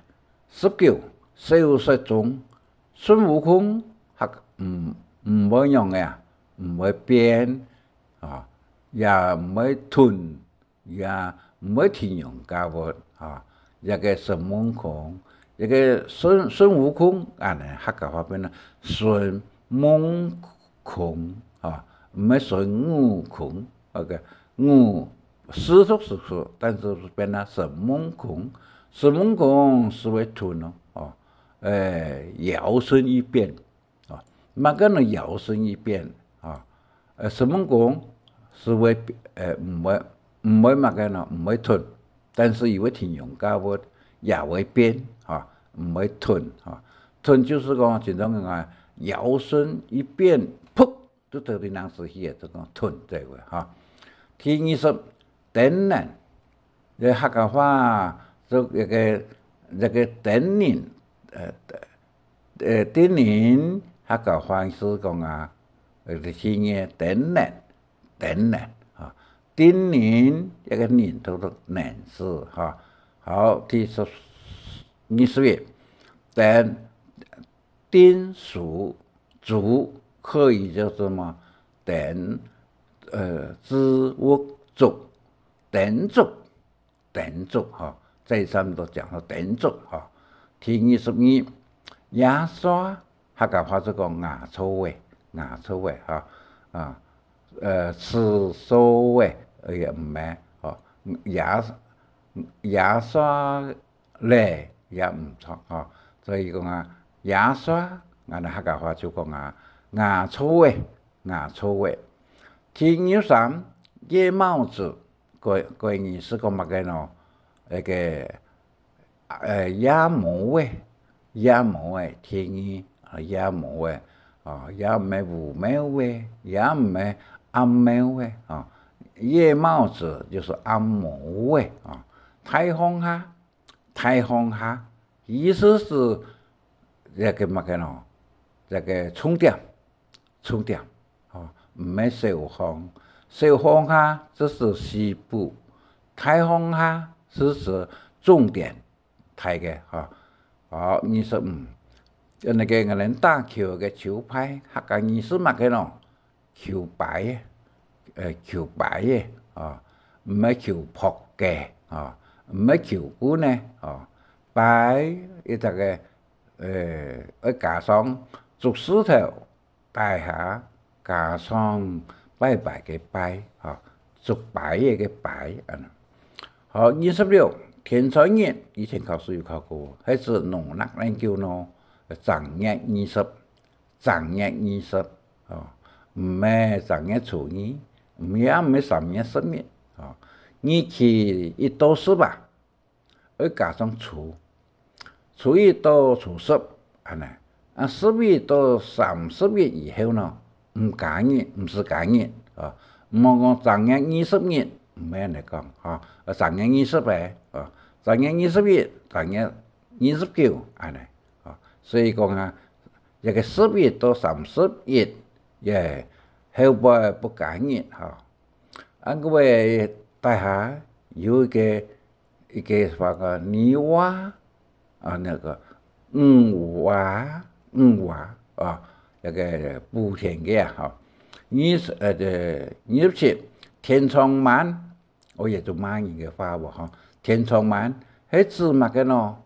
十九，小說中，孫悟空還毋，毋會仰个啊，毋會變，啊，也毋會吞， 也毋會天龍加佛，吼，這个孫悟空，這个孫，孫悟空，恁呢客家話變成孫夢空，吼，毋係孫悟空，該个悟，字讀係讀，但係變成孫夢空。孫悟空係會吞哦，吼，誒，妖身一變， 哦，麼个呢妖身一變，哦，呃，孫悟空係會，呃，毋會，毋會麼个呢，毋會吞，但係佢會天龍加佛，也會變，吼，毋會吞，吼。吞就係講，就像講啊，妖身一變，噗，就走到人世去啊，就講吞這个，吼。第二十， 等人，這客家話，做一个，一个等人，呃，呃，等人，客家話係講啊，呃，第二等人，等人，吼，等人，一个人讀做人字，吼。好，第十，二十一，等，等數， 足可以叫什麼？等，呃，支吾足，等足，等足，吼，再三都講到等足，吼。第二十二，牙刷，客家話就講牙搓仔，牙搓仔，吼，啊，呃，齒刷仔，呃，也毋係，吼，牙，牙刷 咧也毋著，吼。所以講啊，牙刷，𠊎等客家話就講啊，牙搓仔，牙搓仔。第二十三，掖帽子，國，國語係講麼个呢？該个，呃，掖帽仔，掖帽仔，第二，啊，掖帽仔，哦，也毋係烏貓仔，也毋係暗暝个，啊，夜貓子就係暗暝个，啊，大放下，大放下，意思係這个麼个呢？這个重點，重點，哦，毋係小放，小放下就係細補，大放下就係重點。 大个，吼。好，二十五，就那个𠊎等打球个球拍，客家語係麼个呢？球拍，呃，球拍个，啊，毋係球拍个，啊，毋係球棍个，啊，拍，一隻个，呃，愛加上竹字頭， 底下加上拜拜个拜，吼，竹排个个排，恁樣。好，二十六，天穿日，以前考試有考過，係指農曆年九呢，正月二十，正月二十，吼，毋係正月初二，毋係，也毋係三月十日，吼，日期一到十啊， 愛加上初，初一到初十，恁呢。啊，十一到三十日以後呢，毋加日，毋使加日，啊，毋好講正月二十日，毋係恁呢講，吼，啊，正月二十个，啊，正月二十一，正月二十九，恁呢，啊，所以講啊，這个十一到三十日，也後背不加日，吼。 啊，各位，底下有一个，一个話个女媧，啊，那个女媧，女媧，啊，那个補天个啊，吼。二十，呃，這，二十七，天穿滿，哦，也就罵人个話哦，吼。天穿滿，係指麼个呢？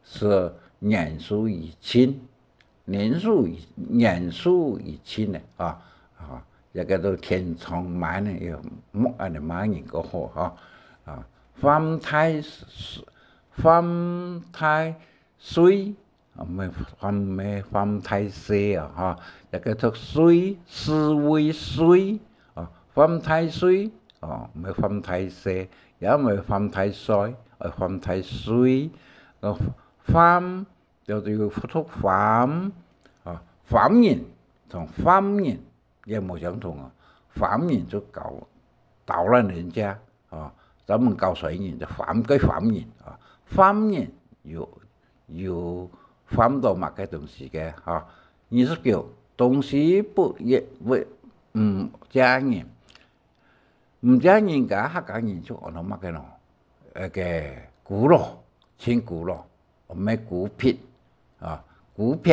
係年數已盡， 年數已，年數已盡了，啊，啊，這个都天穿滿了，也莫恁呢罵人个好，吼。啊，犯大，犯大歲，啊，毋係，犯，毋係犯大歲啊，吼，這个讀歲，是為歲，啊，犯大歲，啊，毋係犯大歲，也毋係犯大歲，啊，犯大歲，啊，犯 就係有讀犯，啊，犯人同犯人也無相同啊。犯人就搞，搗亂人家，啊，專門搞衰人，就犯，該犯人，啊，犯人有，有犯到麼个東西个，啊。二十九，東西不也，不，毋借人， 毋借人家，客家人就安到麼个咯？該个孤老，盡孤老，毋係孤僻，啊，孤僻，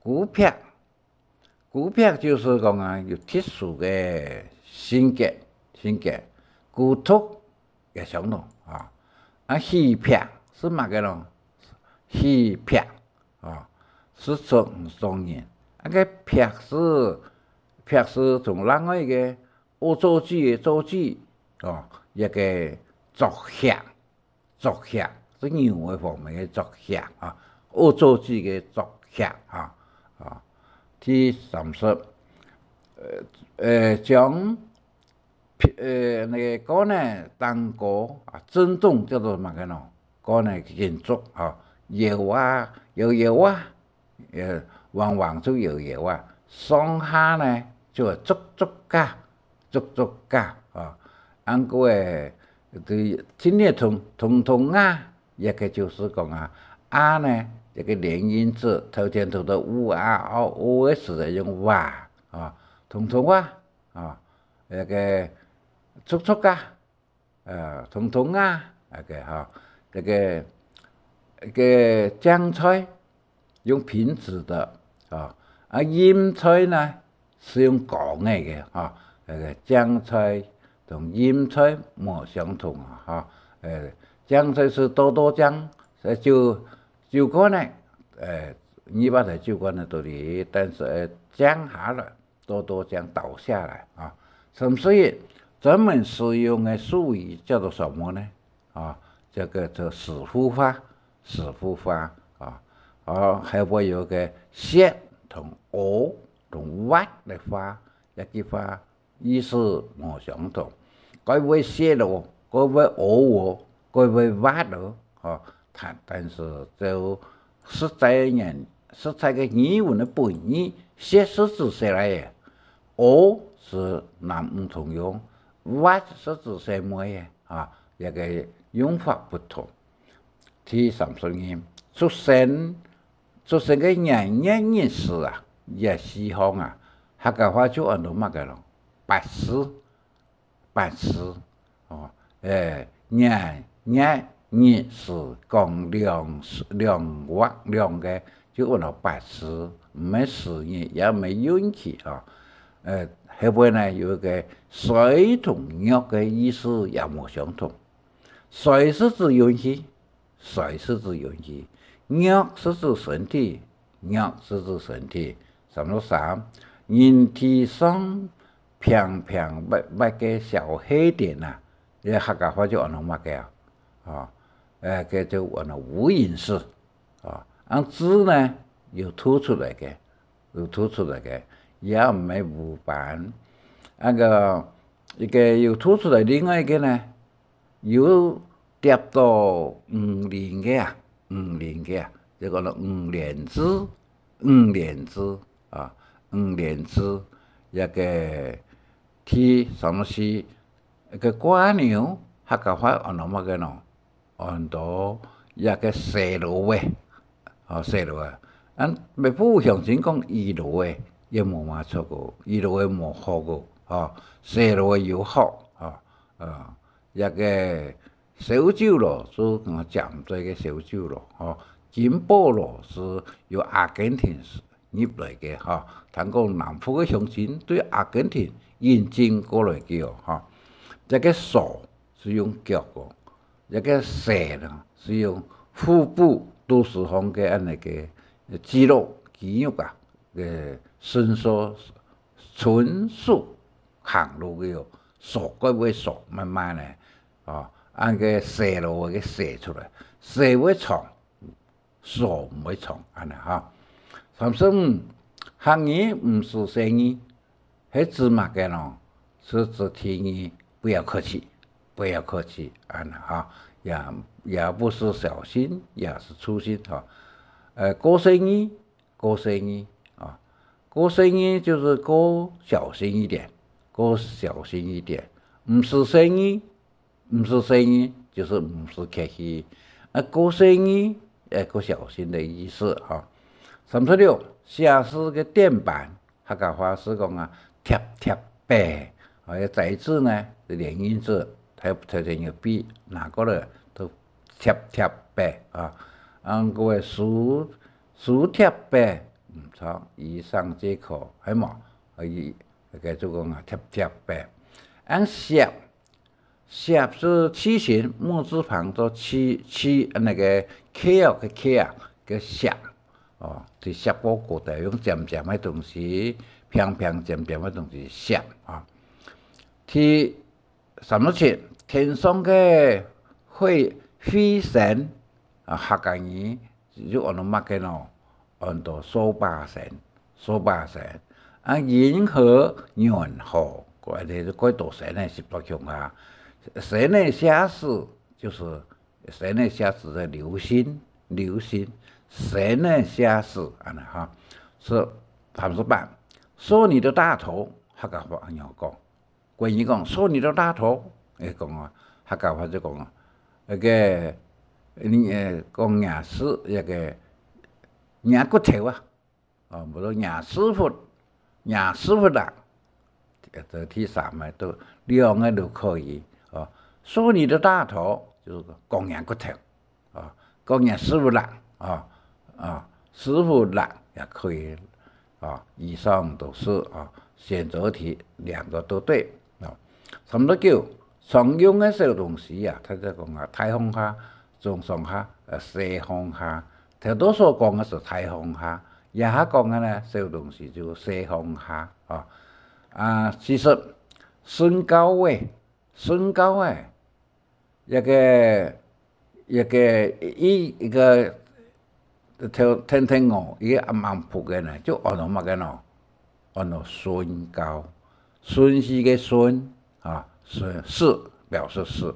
孤僻，孤僻就係講啊，有特殊个性格，性格，孤獨也相同，啊。啊，虛僻係麼个咯？虛僻，啊，係做，做人。啊，該僻係，僻係從另外一个 惡作劇个作劇，哦，一个作劇，作劇，係牛个方面个作劇啊，惡作劇个作劇啊，啊。第三十，呃，呃，將，呃，那个管个頂高啊，震動叫做麼个呢？管个金屬啊，搖啊，搖搖啊， 呃，往往就搖搖啊，上下呢，就係足足加，足足加，啊。恁過个，對，今日通，通通啊，也个就係講啊，啊呢，這个連音字，頭前讀到u、a、o、o个時節用哇，啊，通通啊，啊，這个足足加， 呃，通通啊，OK，吼，這个，這个正在用平指的，啊，啊，音在呢，係用講个个，吼，這个正在同音在無相同啊，吼，呃，正在係多多正，呃，就，就可能，呃，你把它就可能道理，但是，呃，正下來， 多多將倒下來啊。三十一，專門使用个術語叫做什麼呢？啊，這个叫師傅話，師傅話啊。哦，還會有个舌同o同滑个話，這句話意思無相同。該會舌哦，該會o哦，該會滑哦，吼，但，但是就實在个言，實在个語文个本意，舌係指舌來个， o 係男女通用，滑係指細妹仔啊，這个用法不同。第三十二，出生，出生个年月日時啊，這四項啊，客家話就安到麼个咯？八字，八字，哦，誒，年月日時講兩，兩畫兩个，就安到八字，毋係時日，也毋係運氣啊。誒，後背呢，有一个衰同弱个意思也無相同。衰係指運氣，衰係指運氣，弱係指身體，弱係指身體。三十三，人體上平平滑滑个小黑點啊，這客家話就安到麼个啊？啊，誒，該就安到無影字。啊，恁字呢，有凸出來个，有凸出來个，也毋係烏斑。該个，一个有凸出來，另外一个呢，有貼到五連个啊，五連个啊，就講到五連字，五連字啊，五連字，這个第三十四，一个蝸牛，客家話安到麼个呢？安到這个細螺仔，哦，細螺仔。恁北部鄉親講魚螺仔，也無麼錯个，魚螺仔無好个，哦，細螺仔有好，哦，呃，這个燒酒螺，就講尖嘴个燒酒螺，哦，金寶螺係由阿根廷入來个，哈。聽講南部个鄉親對阿根廷引進過來个哦，哈。這个鎖係用腳个，這个細呢係用腹部肚屎項个恁呢个肌肉、肌肉啊，个伸縮，純屬行路个哦，鎖个會鎖，慢慢个，哦，恁个細路个細出來，細會長， 鎖毋會長，恁呢哈。三十五，客語毋使細義，係指麼个呢？係指第二，不要客氣，不要客氣，恁呢哈。也，也不是小心，也是粗心哈。呃，過細義，過細義啊，過細義就是過小心一點，過小心一點，毋使細義， 毋使細義，就係毋使客氣。啊，過細義，誒，過小心个意思哈。三十六，寫字个墊板，客家話係講啊，貼貼壁。啊，這仔字呢，係連音字，頭，頭前有筆，拿過來，都貼貼壁啊。啊，各位書，書貼壁，毋錯，以上皆可，係無？啊，以，該就講啊，貼貼壁。恁楔， 楔係楔形，木字旁做楔，楔，那個楔哦，个楔啊，个楔。哦，就楔過古代用尖尖个東西，平平尖尖个東西楔啊。第三十七，天上个彗，彗星，啊，客家語 就安到麼个呢？安到掃把星，掃把星。啊，銀河、銀河，該，該兜星仔集到共下。星仔寫字，就係星仔寫字个流星，流星，星仔寫字，恁呢哈。係三十八，說你的大頭，客家話恁樣講。 國語講，說你的大頭，誒，講啊，客家話就講啊，該个，你，誒，講若係，該个，若骨頭啊，哦，無論若屎朏，若屎朏啦，呃，這第三个都，兩个都可以，哦。說你的大頭，就係講若骨頭。 啊，講若屎朏啦，啊，啊，屎朏啦也可以，啊，以上都是，啊，選擇題，兩個都對，啊。三十九，常用个小東西啊，大家講啊，大項下、中項下、呃，細項下，頭到所講个係大項下，這下講个呢，小東西就細項下，啊。啊，其實，身高誒，身高誒， 一個，一個，一，一個，頭，跈跈我，一個暗暗伏个呢，就安到麼个呢？安到順交，順序个順，啊，順，是，表示是。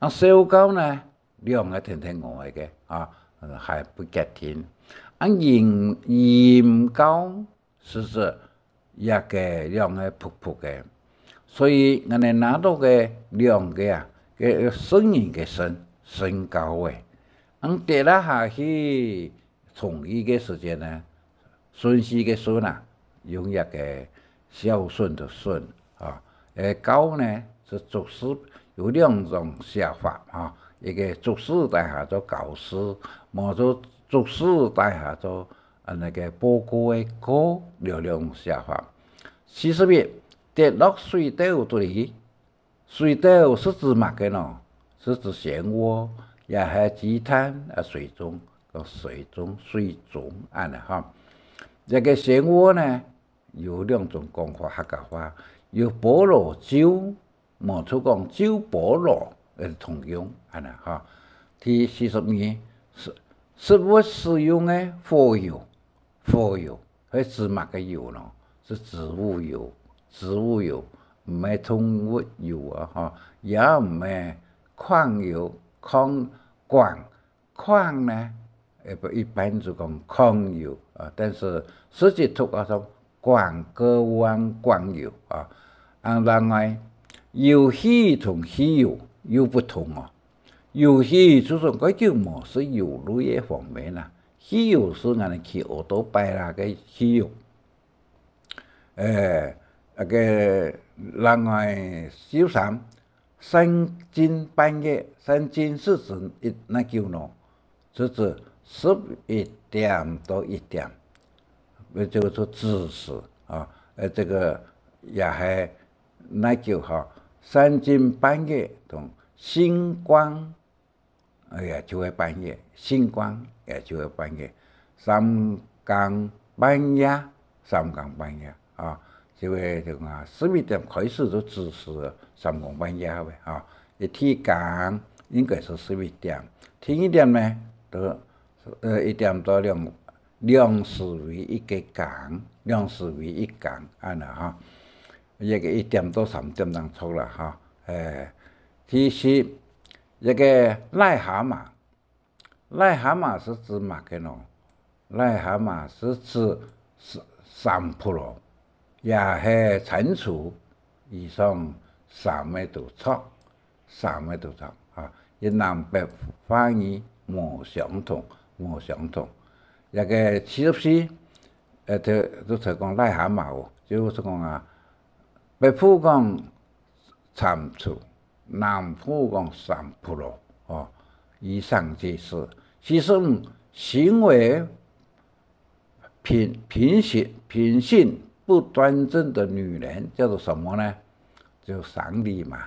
啊，小交呢，兩個跈跈我个，啊，還不決定。啊，陰，陰交， 係指這个兩个仆僕个。所以，𠊎等拿到个兩个啊，个聖人个身，身高个。恁跌啊下去，同一个時間呢，順序个順啊，用這个孝順的順啊。誒，高呢，是祝詞，有兩種寫法啊，一个祝詞底下做高詞，無做祝詞底下做，啊，該个報告个告，有兩種寫法。四十一，跌落水竇肚裡，水竇是指麼个呢？是指漩渦，也係雞蛋啊，水中，講水中，水中，恁呢哈。這个漩渦呢，有兩種講法，客家話，有菠蘿洲，無就講洲菠蘿，呃，通用，恁呢哈。第四十二，食，食物使用个火油，火油，係指麼个油呢？是植物油，植物油，毋係動物油啊，哈，也毋係礦油，礦，礦，礦呢，一般就講礦油啊，但是實際讀啊，講礦，各灣礦油啊。啊，另外，油氣同汽油又不同哦。油氣就係該就無係油類个方面啦，汽油係𠊎等騎奧多拜啦个汽油。誒，該个另外，四十三，三更半夜，三更是指一，哪久呢？就指十一點到一點，呃，這个是子時啊，呃，這个也係哪久哈，三更半夜同星光，哎呀，就係半夜，星光也就係半夜，三更半夜，三更半夜啊，就係講啊，十一點開始就子時了，三更半夜个啊。一天更應該係十一點，第二點呢，就，呃，一點到兩，兩時為一个更，兩時為一更，恁呢哈。這个一點到三點當中啦哈。誒，第四，這个癩蛤蟆，癩蛤蟆是指麼个呢？癩蛤蟆是指三，三窟咯，也係蟾蜍，以上三个都著，三个都著啊。佢南北話語無相同，無相同。這个七十四，呃，就，就係講癩蛤蟆哦，就係講啊，北部講 蟾蜍，南部講三窟咯，哦，以上皆是。其實，嗯，行為品，品行，品行不端正的女人叫做什麼呢？就生理嫲，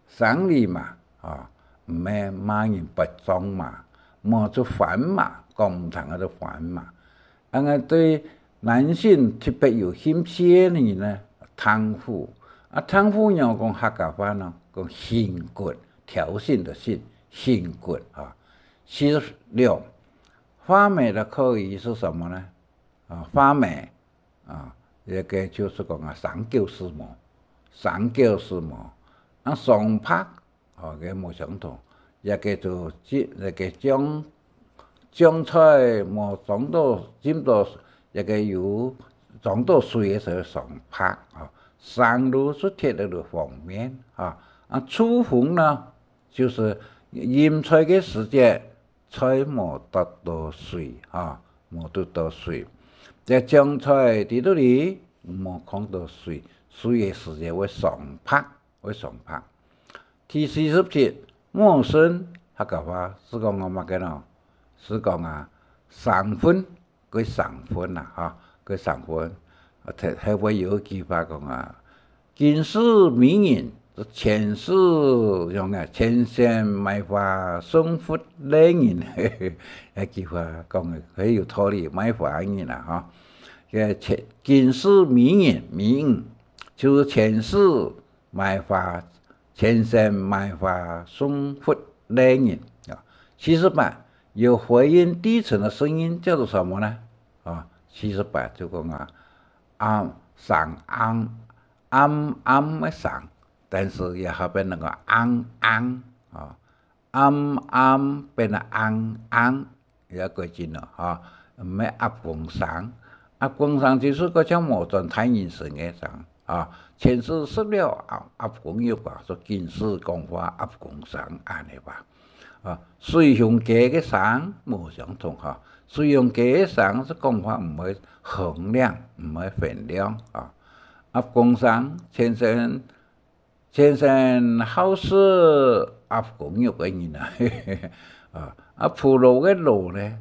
生理嫲，啊，毋係罵人八丈嫲，無就番嫲，講毋聽个就番嫲。 恁樣對男性特別有興趣个人呢，蕩婦。啊，蕩婦仰講客家話呢？講興骨，挑釁的興，興骨啊。七十六，畫眉的客語是什麼呢？啊，畫眉啊，這个就係講啊，生狗絲毛，生狗絲毛。啊，上白 哦，該無相同。這个就，這个醬，醬菜無裝到，浸到，這个油裝到水个時候上白，哦，生滷就忒了个方面，啊。啊，醋紅呢，就係浸菜个時節，菜無滴到水，啊，無滴到水。這醬菜在肚裡，無囥到水，水个時節會上白，會上白。 第四十七，陌生，客家話係講啊麼个呢？係講啊，生份，个生份啊，哈，个生份。啊，後，後尾有一句話講啊，今世美人，前世像啊，前生賣花送佛个人。這句話講个很有道理，賣花个人啊，哈。這前，今世美人，美人，就係前世 賣花，前生賣花送佛个人啊。七十八，有回音低沉的聲音叫做什麼呢？啊，七十八就講啊，暗，聲暗，暗暗个聲，但是也後背那个ang ang啊，暗暗變成ang ang， 也改進了哈，毋係鴨公聲，鴨公聲就係該像無轉大人聲个聲啊，前世食了鴨，鴨公肉啊，所以今世講話鴨公聲恁呢吧。啊，水鄉雞个聲無相同哈，水鄉雞个聲係講話毋會洪亮，毋會洪亮啊。鴨公聲，前生 前生好食鴨公肉个人啊，啊，啊，普羅个羅呢，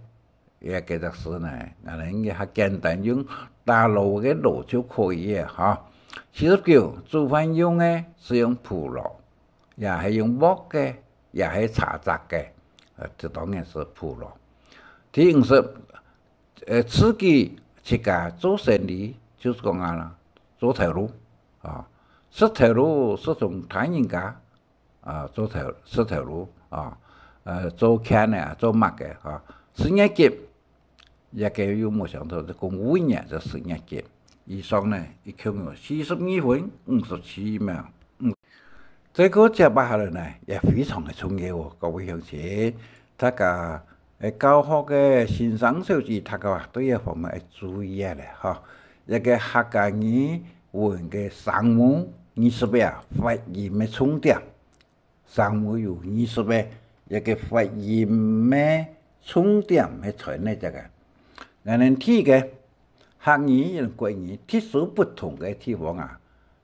也幾隻字呢，𠊎等也較簡單，用打羅个羅就可以了哈。四十九，煮飯用个係用普羅，也係用鑊个，也係茶矸个，呃，這當然係普羅。第五十， 呃，自己自家做生理，就係講啊啦，做頭路啊，食頭路係同大人家啊，做頭，食頭路啊，呃，做牽个啊，做麼个啊，食月給，這个又無想到係公務員就食月給。以上呢，一共有四十二分五十七秒。嗯，再過接下來呢，也非常个重要哦，各位鄉親，大家 誒，教學个先生小姐，大家對這方面愛注意啊咧，吼。這个客家語文个聲母，二十个啊，發音个重點。聲母有二十个，這个發音个重點係在哪隻个？𠊎等第一个，客語同國語特殊不同个地方啊，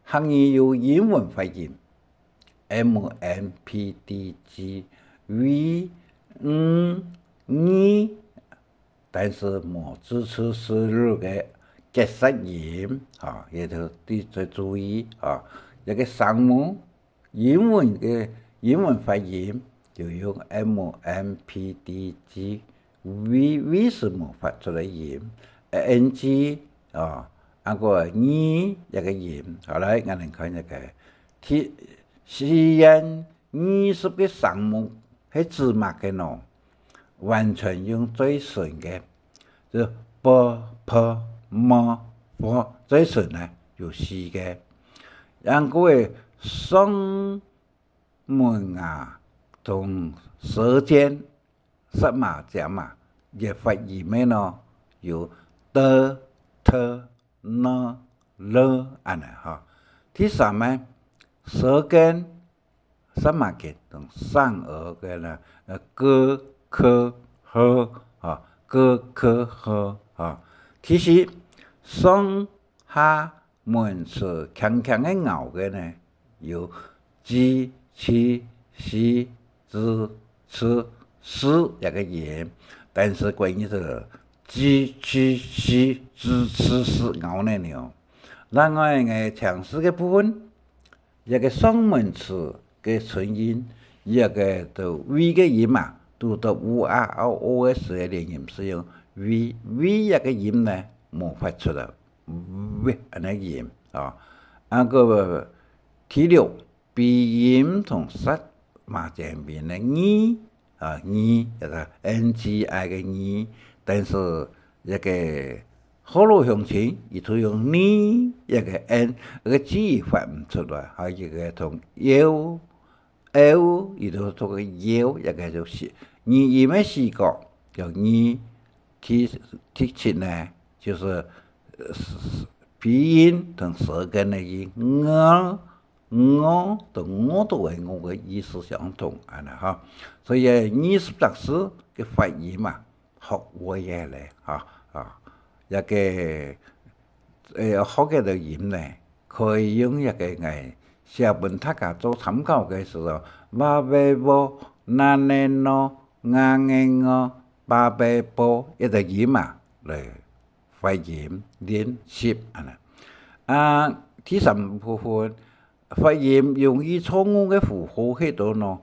客語有英文發音， M、N、P、D、G、V、N、N，但是無支持輸入个結舌音，吼，也就愛注意，吼，這个聲母，英文个英文發音就用M、N、P、D、G、 V，V係無發出个音，N G，哦，啊个二這个音。好，來，𠊎等看這个，第，四縣二十个聲母係指麼个呢？完全用嘴唇个，就p、p、m、f，嘴唇呢有四个。然後个上門牙同舌尖 舌嫲尖啊，這發音个呢，有t、t、n、l恁呢吼。第三呢，舌根，舌嫲根同上頜个呢，呃，g、k、h，吼，g、k、h，吼。第四，上下 門齒輕輕个咬个呢，有g、ch、c、z、ch、s這个音，但是國語係g、ch、c、z、ch、s咬呢了。另外个清齒个部分，這个上門齒个唇音，這个讀v个音嘛，讀到u、a、o、o个時个連音係用v，v這个音呢，無發出來。 v恁呢音啊。啊个第六，鼻音同舌嫲尖邊个ng啊，ng，這个N G I个ng，但是這个學老鄉親，佢就用呢，這个N，這个G發毋出來，還有一个同腰 L，佢就讀个腰，這个就係語音个四角，叫ng。第，第七呢，就係，呃，鼻音同舌根个音，ng、ng同屙肚个屙个意思相同，恁呢哈。所以二十隻字个發音嘛， 學會个咧，哈，啊，這个，呃，學个个音呢，可以用這个來寫分大家做參考个時候，ba、be、bo、na、ne、no、nga、nge、ngo、ba、be、bo，這个音啊，來發音練習，恁呢。啊，第三部分，發音容易錯誤个符號係到呢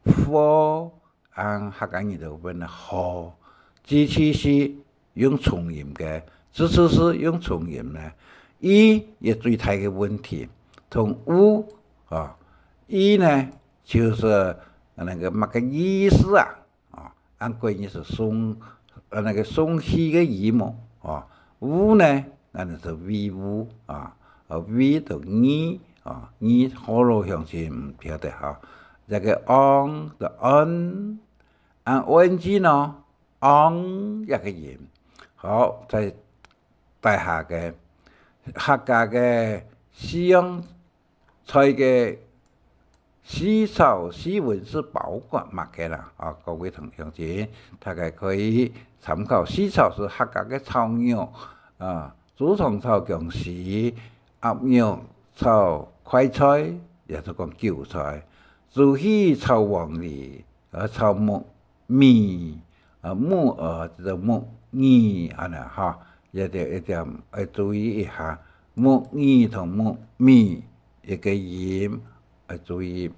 ，fo， 啊，客家人就分好，支持字用重音个，支持字用重音呢，i也最大个問題，同u，啊，i呢，就係那个麼个意思啊，啊，按國語係送，呃，那个送氣个音哦，啊，u呢， 恁呢係v、u啊，啊，v同ng啊，ng學老鄉親毋曉得哈。這个ang就on，啊，O N G呢，ang這个音。好，再，底下个客家个西洋菜个四炒四炆係包括麼个啦？啊，各位同鄉親，大家可以參考。四炒係客家个炒肉，啊，豬腸炒薑絲，鴨肉炒快菜，也係講韭菜，豬血炒黃梨，呃，炒木耳，呃，木耳，就係木耳，恁呢哈，一點，一點，愛注意一下，木耳同木耳，一個音，愛注意。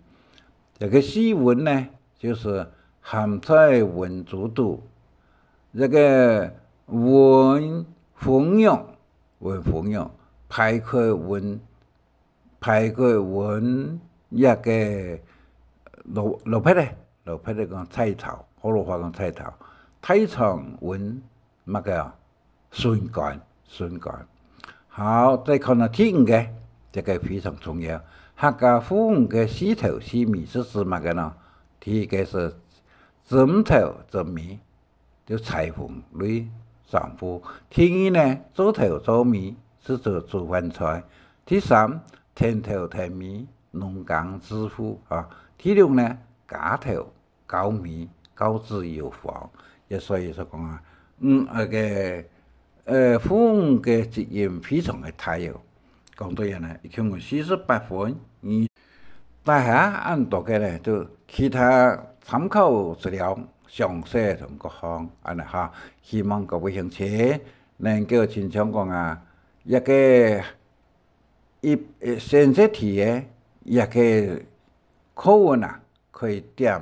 這個四炆呢，就係鹹菜炆豬肚，這個炆封肉，炆封肉，排骨炆，排骨炆這個蘿，蘿蔔仔，蘿蔔仔講菜頭，學老話講菜頭，大腸炆麼个啊？筍乾，筍乾。好，再看到第五個，這個非常重要。客家婦女个四頭四尾係指麼个呢？第一個係針頭針尾，就裁縫類丈夫。第二呢，灶頭灶尾係指煮飯菜。第三，田頭田尾，農耕主婦啊。第六呢，家頭 教米，教子有方。也所以說講啊，嗯，該個，呃，婦女个責任非常个大哦。講到這呢，一共有四十八分，你大家恁多个呢，就其他參考資料詳細同各項恁呢哈。希望各位鄉親能夠親像講啊，一個一，呃，選擇題个一個課文啊， 可以點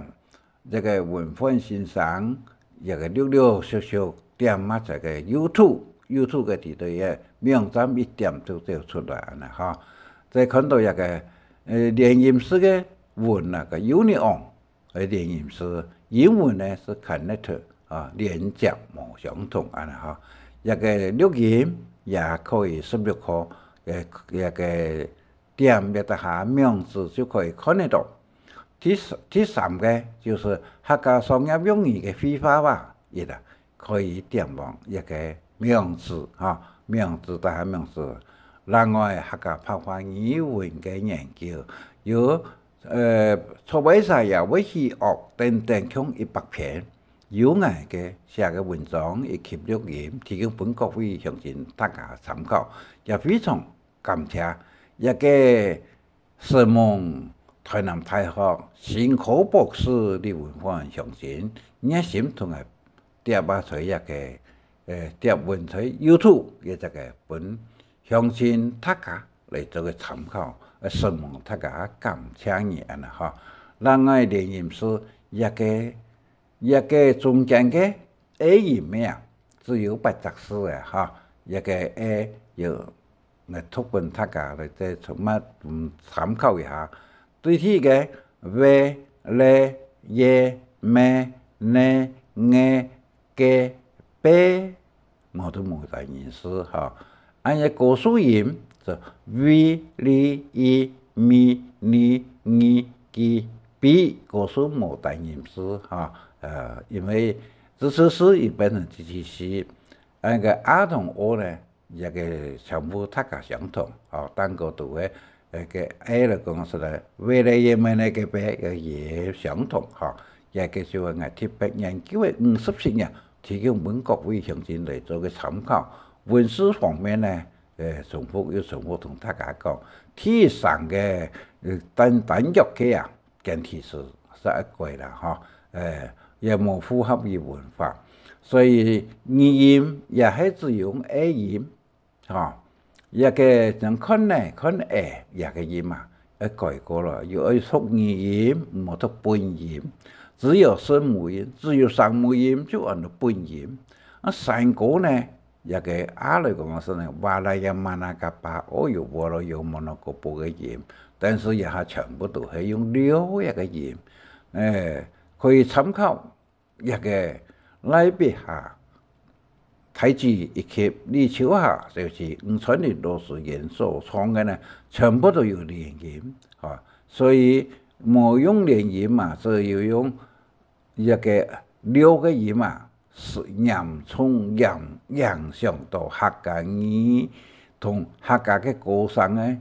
這個文煥先生這個略略小小點啊，在個YouTube，YouTube个裡頭个網站一點就走出來恁呢哈。再看到這個，呃，連音字个文啊，個union，呃，連音字，英文呢係connect啊，連接無相同恁呢哈。這個錄音也可以十六課，呃，這個 點一下網址就可以看得到。第三，第三個就係客家商業用語个會話啊，一啊，可以點往一個網址哈，網址，大家網址。另外，客家白話語文个研究，有，呃，出版社也會去學等等共一百篇，有𠊎个寫个文章以及錄音，提供分各位鄉親大家參考，也非常 感謝這個承蒙臺南大學新科博士李文煥先生熱心同𠊎貼啊在這個，呃，貼文在YouTube个這個分鄉親大家來做個參考，呃，承蒙大家，感謝你恁呢哈。另外連音字這個，這個中間个 A音个啊，只有八隻字个哈，這個A有，𠊎讀分大家來再重複，嗯，參考一下。對第一個，V、L、Y、M、N、G、G、B，無都無單音字哈。 恁樣个高樹音就V、L、I、M、N、G、B，高樹無單音字哈。呃，因為支持字已變成支持字，恁樣个R同O呢，這個全部大家相同，吼，單個讀个，呃，个A來講出來，V、L、Y、M、N、G、B个也相同，吼。這個就係𠊎特別研究个五十七年，提供分各位鄉親來做個參考。文字方面呢， 呃，重複又重複同大家講，第三個，呃，單，單腳个啊，簡體字係愛改啦，吼，呃，也無符合於文法。所以語音也係只用A音，吼，這個像看呢，看欸，這個音啊，愛改過了，又愛讀語音，毋好讀本音。只有聲母音，只有聲母音就安到本音。啊，山歌呢， 這個啊來講係呢，哇啦呀嘛啦嘎巴，哦喲喔咯喲摩咯咯啵个音，但是這下全部都係用六這個音，欸，可以參考這個賴碧霞大姊以及李秋霞小姊吳川林老師演所唱个呢，全部都有連音，吼，所以無用連音嘛，只有用 這個六個音啊，是嚴重影，影響到客家語同客家个歌聲个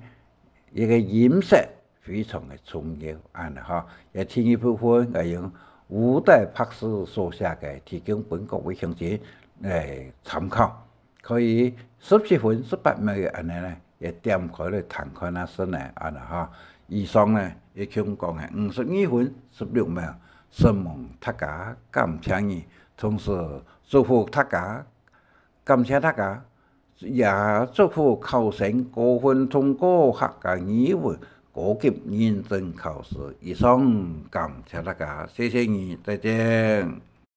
一个音色非常个重要，恁呢吼。也第二部分，𠊎用吳岱博士所寫个，提供分各位鄉親來參考。可以十七分十八秒个恁呢呢，也點開來聽看啊先呢，恁呢吼。以上呢，一共講个五十二分十六秒，承蒙大家，感謝你。同時祝福大家，感謝大家，也祝福考生高分通過客家語文高級認證考試。以上，感謝大家，謝謝你，再見。